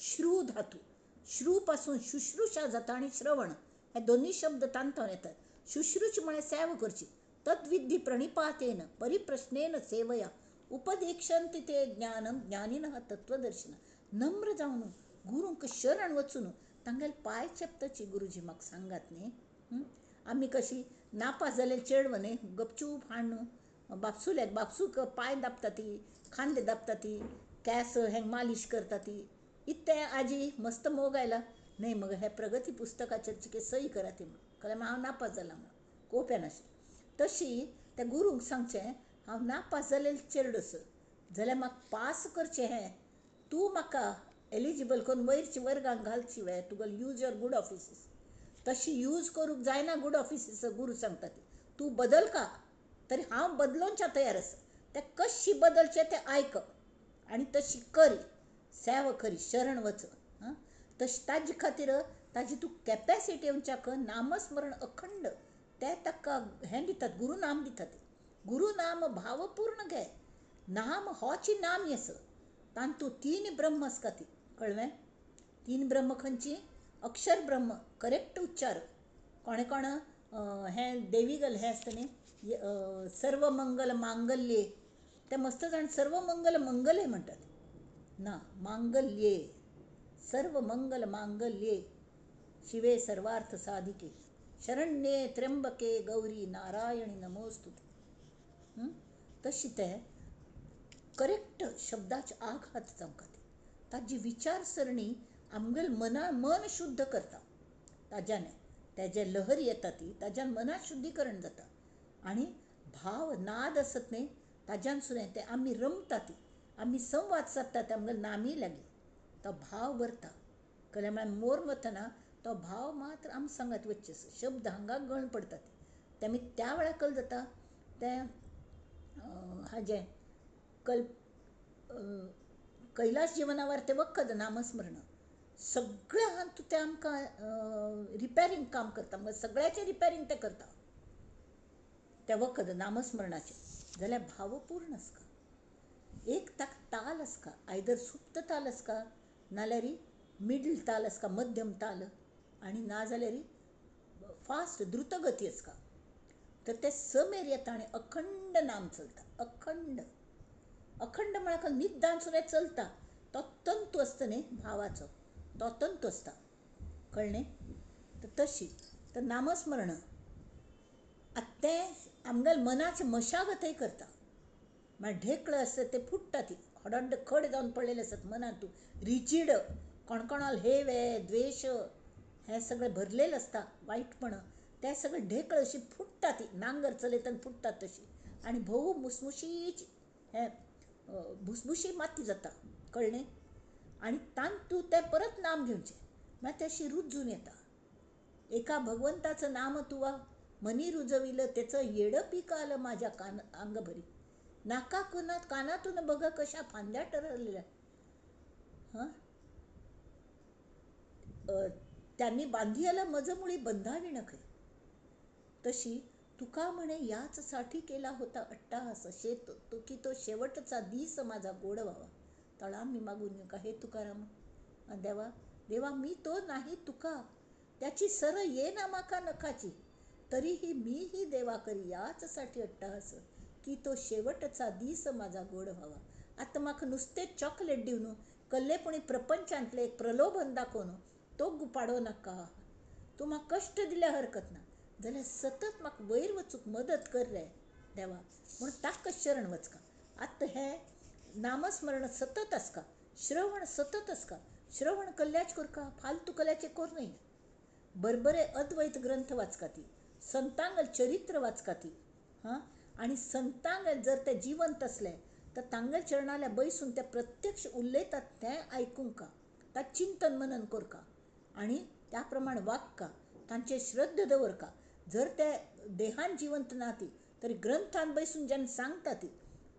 श्रू धातू, श्रू पासून शुश्रूषा जाता आनी श्रवण हे दोनूय शब्द तांतून येतात. शुश्रूष म्हळ्यार सेवा करची, तद्विद्धी प्रणिपातेन परिप्रश्नेन सेवया उपदेक्षन्ति ते ज्ञानम ज्ञानिनः तत्वदर्शन. नम्र जावन गुरूंक शरण वचून तांगेले पांय चेपताची, गुरुजी म्हाका सांगात न्ही. आमी कशी नापास जालें चेडवां न्ही, गपचूप हाडून बापसुल्याक बापसूक पांय दाबता ती, खांदे दाबता ती, केंस हेंक मालीश करता ती. इतलें आजी मस्त मोग आयला न्हय मग हे प्रगती पुस्तकाचेर चिके सही करा ती म्हूण, कळ्ळें? हांव नापास जाला म्हूण कोप्यान अशें. तशी त्या गुरूंक सांगचें हांव नापास जालें चेडूं आसा जाल्यार म्हाका पास करचें हें, तूं म्हाका एलिजिबल करून वयरचे वर्गाक घालची वे, तुगेलो यूज your good offices. तशी यूज करूंक जायना गुड ऑफिसीस, गुरू सांगता ती, तूं बदल का तरी हांव बदलोवच्या तयार आसा. तें कशी बदलचें तें आयक आनी तशी करी, सेवा करी, शरण वच. हां, तशी ताजे खातीर ताजी तूं कॅपेसिटी येवच्याक नामस्मरण अखंड ते ताका हें दितात, गुरुनाम दितात. गुरुनाम भावपूर्ण घे, नाम होची नाम आसा, तातूंत 3 ब्रह्म आसता ती. कळ्ळें? 3 ब्रह्म खंयची? अक्षर ब्रह्म, करेक्ट उच्चार. कोणें कोण हें देवीगल हें आसता न्ही, सर्वमंगल मांगल्ये ते मस्त जाण सर्व मंगल मंगल हे म्हणटात ना, मांगल्ये, सर्व मंगल मांगल्ये शिवे सर्वार्थ साधिके शरण्ये त्र्यंबके गौरी नारायणी नमोस्तुते. तशी ते करेक्ट शब्दाचे आघात जावंक ती ताजी विचारसरणी आमगेल मना मन शुद्ध करता. ताज्याने तेजे लहरी येता ती ताज्यान मनात शुद्धीकरण जाता आनी भाव नाद आसत न्ही ताज्यान सुद्दां ते आमी रमता ती आमी संवाद सादता ते आमगेले नामी लागीं तो भाव भरता. कळ्ळें? म्हळ्यार मोर वतना तो भाव मात्र आम सांगात वचचे शब्द हांगा गळ पडटा ते आमी त्या वेळार कल जाता तें हाजें कल कैलास जिवनावर तें वखद नामस्मरण सगळें हातूंत तें आमकां रिपेरींग काम करता. म्हणजे सगळ्याचें रिपेरींग तें करता तें वखद नामस्मरणाचें. जाल्यार भावपूर्ण आसता, एक ताका ताल आसता, आयदर सुप्त ताल आसता नाल्यार मिडल ताल आसता, मध्यम ताल, आनी नाजाल्यार फास्ट द्रुतगती आसता. तर ते समेर येता आनी अखंड नाम चलता. अखंड अखंड म्हळ्यार निदान सुद्दां चलता. तो तंतू आसता न्ही भावाचो, तो तंतू आसता. कळ्ळें? तर तशी तर नामस्मरण आतां तें आमगेले मनाची मशागतय करता. म्हळ्यार ढेकळं आसता ते फुट्टा ती हडड्ड खड जावन पडलेले आसतात मनांत, रिजीड कोणकोणाल हे वे द्वेश हें सगळें भरलेलें आसता वायटपण, तें सगळें ढेकळं अशी फुट्टा ती नांगर चलयतना फुट्टात तशी आनी भोव मुसमुशीची हें भुसभुशी माती जाता. कळ्ळें? आनी तातूंत तें परत नाम घेवचें म्हळ्यार तें अशी रुजून येता. एका भगवंताचं नाम तुवा मनी रुजविलं त्याचं येडं पीक आलं माझ्या कान अंगभरी नाका कुनात कानातून बघ कशा फांद्या ठरवलेल्या. हां, त्यांनी बांधी आलं मजमुळी बंधावी नखरे. तशी तुका म्हणे याच साठी केला होता अट्टाहास शेत तो की तो शेवटचा दिस माझा गोड व्हावा. तळा मी मागून का हे तुकाराम देवा देवा मी तो नाही तुका त्याची सर ये ना माका नखाची तरीही मीही देवा करी याचसाठी अट्टाहास की तो शेवटचा दिस माझा गोड व्हावा. आतां म्हाका नुस्तें चॉकलेट दिवन कल्लेपणी प्रपंचांतलें एक प्रलोभन दाखोवन तो गुपाडो नाका. तूं म्हाका कश्ट दिल्यार हरकत ना जाल्यार सतत म्हाका वयर वचूंक मदत कर रे देवा म्हूण ताका शरण वचका. आतां हें नामस्मरण सतत आसका, श्रवण सतत आसका. श्रवण कल्ल्याच करका, फालतू कल्याचें कर न्हय. बरबरे अद्वैत ग्रंथ वाचका ती, संतांगल चरित्र वाचका ती. हां, आनी संतांगल जर ते जिवंत आसले तर तांगेल चरणाल्या बैसून ते प्रत्यक्ष उलयतात तें आयकूंका, तां चिंतन मनन करका आनी त्या प्रमाण वागका, तांचेर श्रद्धा दवरका. जर ते देहान जिवंत ना ती तरी ग्रंथान बैसून जेन्ना सांगता ती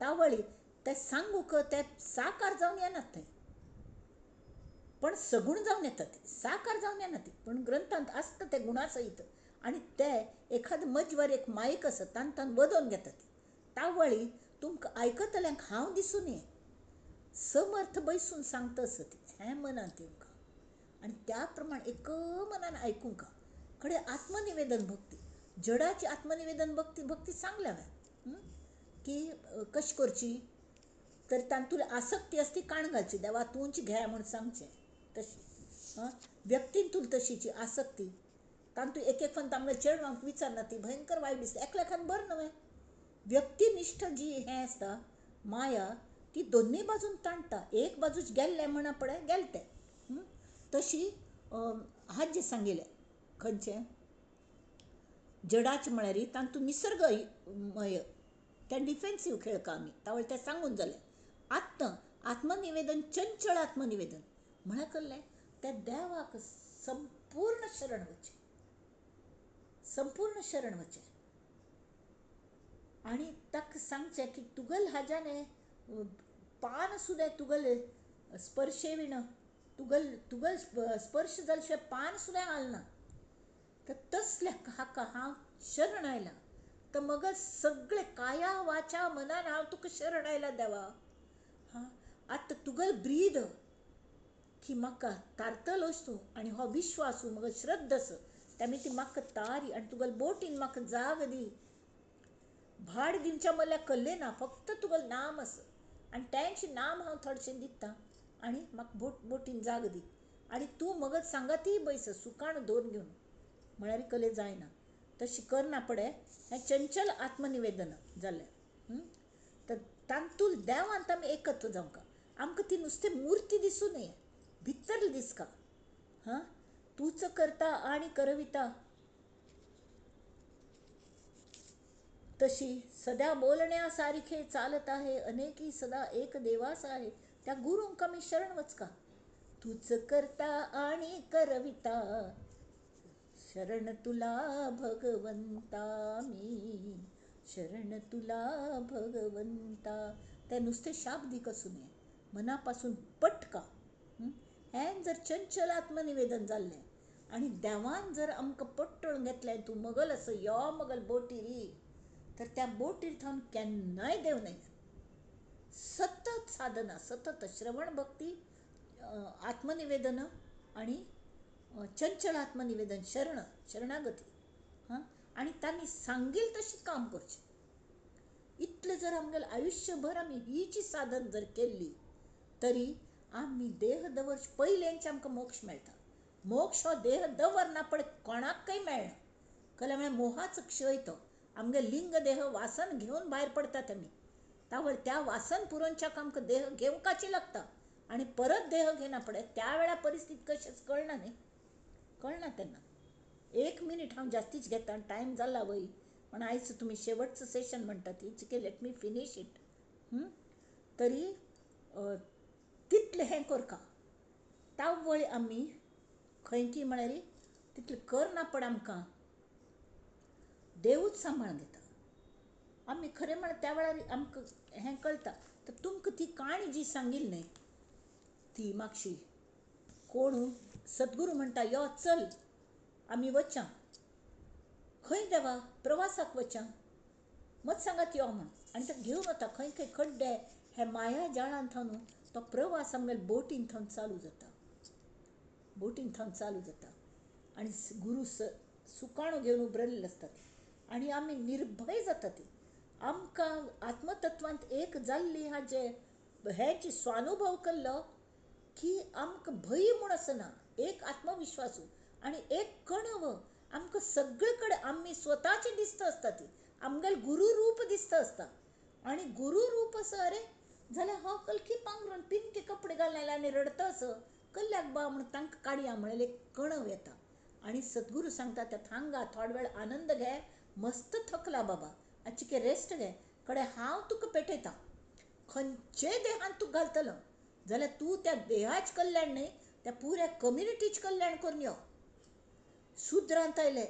तावळी ते सांगूक ते साकार जावन येनात थंय, पण सगूण जावन येतात ती, साकार जावन येनात ती, पण ग्रंथांत आसता ते गुणा सयत आनी ते एखाद मजवर एक मायक आसा तान तान वदोवन घेतात. तावळी तुमकां आयकतल्यांक हांव दिसून ये समर्थ बैसून सांगता आसत हें मनांत येवंका आनी त्या प्रमाण एक मनान आयकूंका. कडेन आत्मनिवेदन भक्ती, जडाची आत्मनिवेदन भक्ती भक्ती सांगल्या हांवें की कशी करची तर तातूंत आसक्ती आसती काण घालची, देवा तूंच घे म्हूण सांगचें. तशी व्यक्तीन तुल तशीची आसक्ती तातूंत एक एक फावट आमगे चेडवांक विचारना ती भयंकर वायट दिसता. एकल्याखान बरें न्हय, व्यक्तिनिश्ठ जी हें आसता माया ती दोनूय बाजून ताणटा, एक बाजूच गेल्लें म्हणा पळय गेलें तें. तशी हाजें सांगिल्लें खंयचें जडाचें म्हळ्यार तातूंत निसर्गमय तें डिफेन्सीव खेळका आमी तावळ तें सांगून जालें. आत्म आत्मनिवेदन चंचळ आत्मनिवेदन म्हळ्यार कसलें तें देवाक संपूर्ण शरण वचचें, संपूर्ण शरण वचचें आनी ताका सांगचें की तुगेल हाज्याने पान सुद्दां तुगेले स्पर्शे विण तुगल तुगल स्पर्श जाल्या शिवाय पान सुद्दां हालना. तर तसल्या हाका हांव शरण आयलां तर मग सगळे काया वाचा मनान हांव तुका शरण आयला देवा. हां, आतां तुगेल ब्रीद की म्हाका तारतलोच तूं आनी हो विश्वास मग श्रद्धा आसा तेमी ती म्हाका तारी आनी तुगेल बोटीन म्हाका जाग दी. भाड दिवच्या मल्या कल्ले ना, फक्त तुगेलें नाम आसा आनी तेंचें नाम हांव थोडेशें दिता आनी म्हाका बोटीन जागो दी आनी तूं मगत सांगातीय बैस सुकाण दवर घेवन म्हळ्यार कले जायना. तशें करना पडे हें चंचल आत्मनिवेदन जालें. तर तातूंत देवांत आमी एकत्व जावंक आमकां ती नुस्तें मुर्ती दिसूं नये, भितर दिसका. हां, तूंच करता आनी करविता तशी सदा बोलण्या सारखे चालत आहे अनेकी सदा एक देवास आहे त्या गुरूंक आमी शरण वचका. तूच करता आणि करविता शरण तुला भगवंता मी शरण तुला भगवंता. ते नुस्तें शाब्दीक आसूं नये, मना पासून पटका. हें जर चंचल आत्मनिवेदन जाल्लें आनी देवान जर आमकां पट्टोवन घेतलें तूं मगल असो यो मगल बोटीर, तर त्या बोटीर थावन केन्नाय देंव नये. सतत साधना, सतत श्रवण भक्ती, आत्मनिवेदन आनी चंचल आत्मनिवेदन, शरण शरणागती. हां, आनी तांणी सांगील तशें काम करचें. इतलें जर आमगेलें आयुश्यभर आमी हीच साधन जर केल्ली तरी आमी देह दवरचे पयलेंच आमकां मोक्ष मेळटा. मोक्ष हो देह दवरना पळय कोणाकय मेळना. कळ्ळें? म्हळ्यार मोहाचो क्षय तो. आमगे लिंग देह वासन घेवन भायर पडटात आमी, तावळ त्या वासन पुरोवच्याक आमकां देह घेवपाची लागता आनी परत देह घेना पळय त्या वेळार परिस्थिती कशीच कळना न्ही, कळना तेन्ना. एक मिनीट हांव जास्तीच घेता, टायम जाला वय, पण आयज तुमी शेवटचं सेशन म्हणटा ती चिके let me finish it. तरी तितलें हें करका तावळ आमी खंय की म्हळ्यार तितलें करना पड आमकां देवूच सांबाळून घेता. आमी खरें म्हळ्यार त्या वेळार आमकां हें कळटा. तर तुमकां ती काणी जी सांगिल्ली न्ही ती मातशी कोण सद्गुरू म्हणटा यो चल आमी वच्या. खंय देवा? प्रवासाक वच्या, मत सांगात यो म्हण. आनी ताका घेवन वता खंय खंय खड्डे हे माया जाळान थावन तो प्रवास आमगेले बोटीन थावन चालू जाता, बोटीन थावन चालू जाता. आनी गुरू सुकाणो घेवन उबरलेले आसतात आनी आमी निर्भय जाता. ती आमकां आत्मतत्वांत एक जाल्ली हाजे हें जी स्वानुभव केल्लो की आमकां भंय म्हूण आसना, एक आत्मविश्वासू आनी एक कणव आमकां सगळे कडेन आमी स्वताचें दिसता आसता. ती आमगेलें गुरू रूप दिसता आसता आनी गुरू रूप असो अरे जाल्यार हो कलकी पांगरून पिंके कपडे घालले आनी रडता असो कल्ल्याक बा म्हूण तांकां काडया म्हणलें एक कणव येता. आनी सद्गुरू सांगता त्या थांगा थोडो वेळ आनंद घे, मस्त थकला बाबा, आचिके रेस्ट घे, कडे हांव तुका पेटयता, खंयचे देहान तुका घालतलो जाल्यार तूं त्या देहाच कल्याण न्हय त्या पुऱ्या कम्युनिटीच कल्याण करून यो. सुद्रांत आयले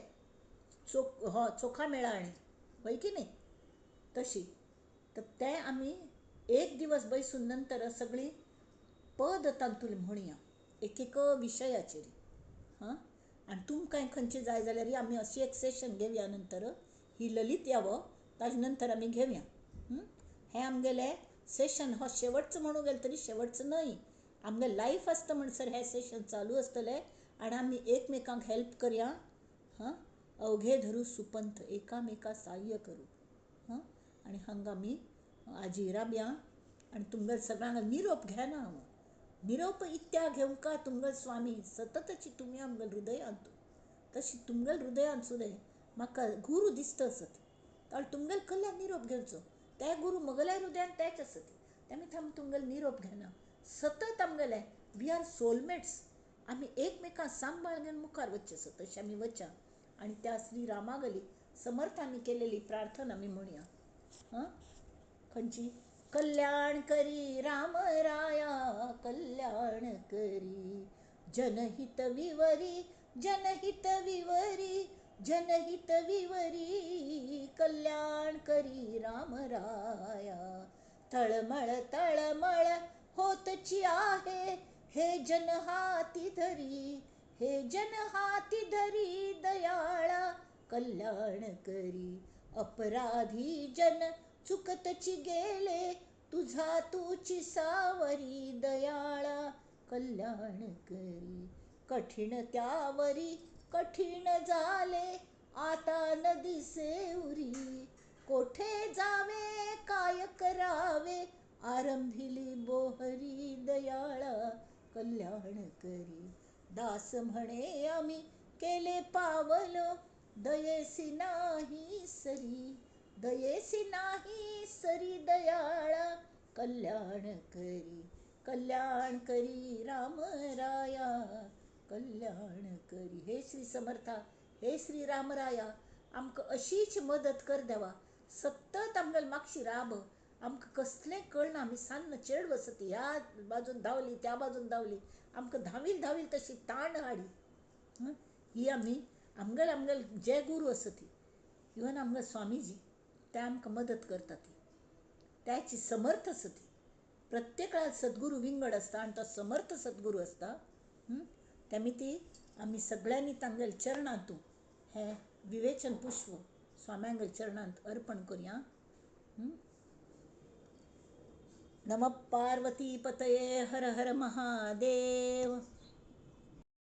चोखा मेळा आनी हय की न्ही तशी. तर ते आमी एक दिवस बैसून नंतर सगळीं पद तांतूल म्हणया एक एक विशयाचेर. हां, आनी तुमकां खंयचें जाय जाल्यार आमी अशी एक सेशन घेवया नंतर, ही ललित यावो ताजे नंतर आमी घेवया. हें आमगेलें सेशन हो शेवटचं म्हणूं गेलें तरी शेवटचं न्हय, आमगेलें लायफ आसता म्हणसर हें सेशन चालू आसतलें आनी आमी एकमेकांक हेल्प करया. हां, अवघे धरू सुपंथ एकामेका साह्य करू. हां, आनी हांगा आमी आजी राबया आनी तुमगेले सगळ्यांक निरोप घेना हांव, निरोप इत्या घेवंका तुमगेले स्वामी सततची तुमी आमगेले हृदयांत, तशी तुमगेले हृदयांत सुद्दां म्हाका गुरू दिसता आसत तर तुमगेले कडल्यान निरोप घेवचो, ते गुरू मगल्या हृदयान तेच आसत, तेमी थाम तुमगेले निरोप घेना. सतत आमगेले we are soulmates, आमी एकमेकांक सांबाळ घेवन मुखार वचचें आसा तशें आमी वच्या. आनी त्या श्री रामागली समर्थांनी केलेली प्रार्थना आमी म्हणया. हां, खंयची? कल्याण करी राम राया कल्याण करी, जनहित विवरी जनहित विवरी जनहित विवरी, कल्याण करी राम राया. तळमळ तळमळ होतची आहे हे जन हाती धरी, हे जन हाती धरी दयाळा कल्याण करी. अपराधी जन चुकतची गेले तुझा तुची सावरी दयाळा कल्याण करी. कठीण त्यावरी कठीण झाले आता न दिसे उरी, कोठे जावे काय करावे, आरंभिली बोहरी दयाळा कल्याण करी. दास म्हणे आम्ही केले पावलो, दयेसी नाही सरी, दयेसी नाही सरी दयाळा कल्याण करी. कल्याण करी रामराया कल्याण करी. हे श्री समर्था, हे श्री रामराया, आमकां अशीच मदत कर देवा. सतत आमगेले मागशी राब, आमकां कसलें कळना, आमी सान्न चेड वसती, ह्या बाजून धांवली त्या बाजून धांवली, आमकां धांवील धांवील तशी ताण हाडी. ही आमी आमगेले आमगेले जे गुरू आसा ती, इवन आमगे स्वामीजी, ते आमकां मदत करता ती, त्याची समर्थ आसा ती. प्रत्येक सद्गुरू विंगड आसता आनी तो समर्थ सद्गुरू आसता. तेमी ती आमी सगळ्यांनी तांगेले चरणांतू हें विवेचन पुष्प स्वाम्यांगेले चरणांत अर्पण करुया. नमः पार्वती पतये, हर हर महादेव.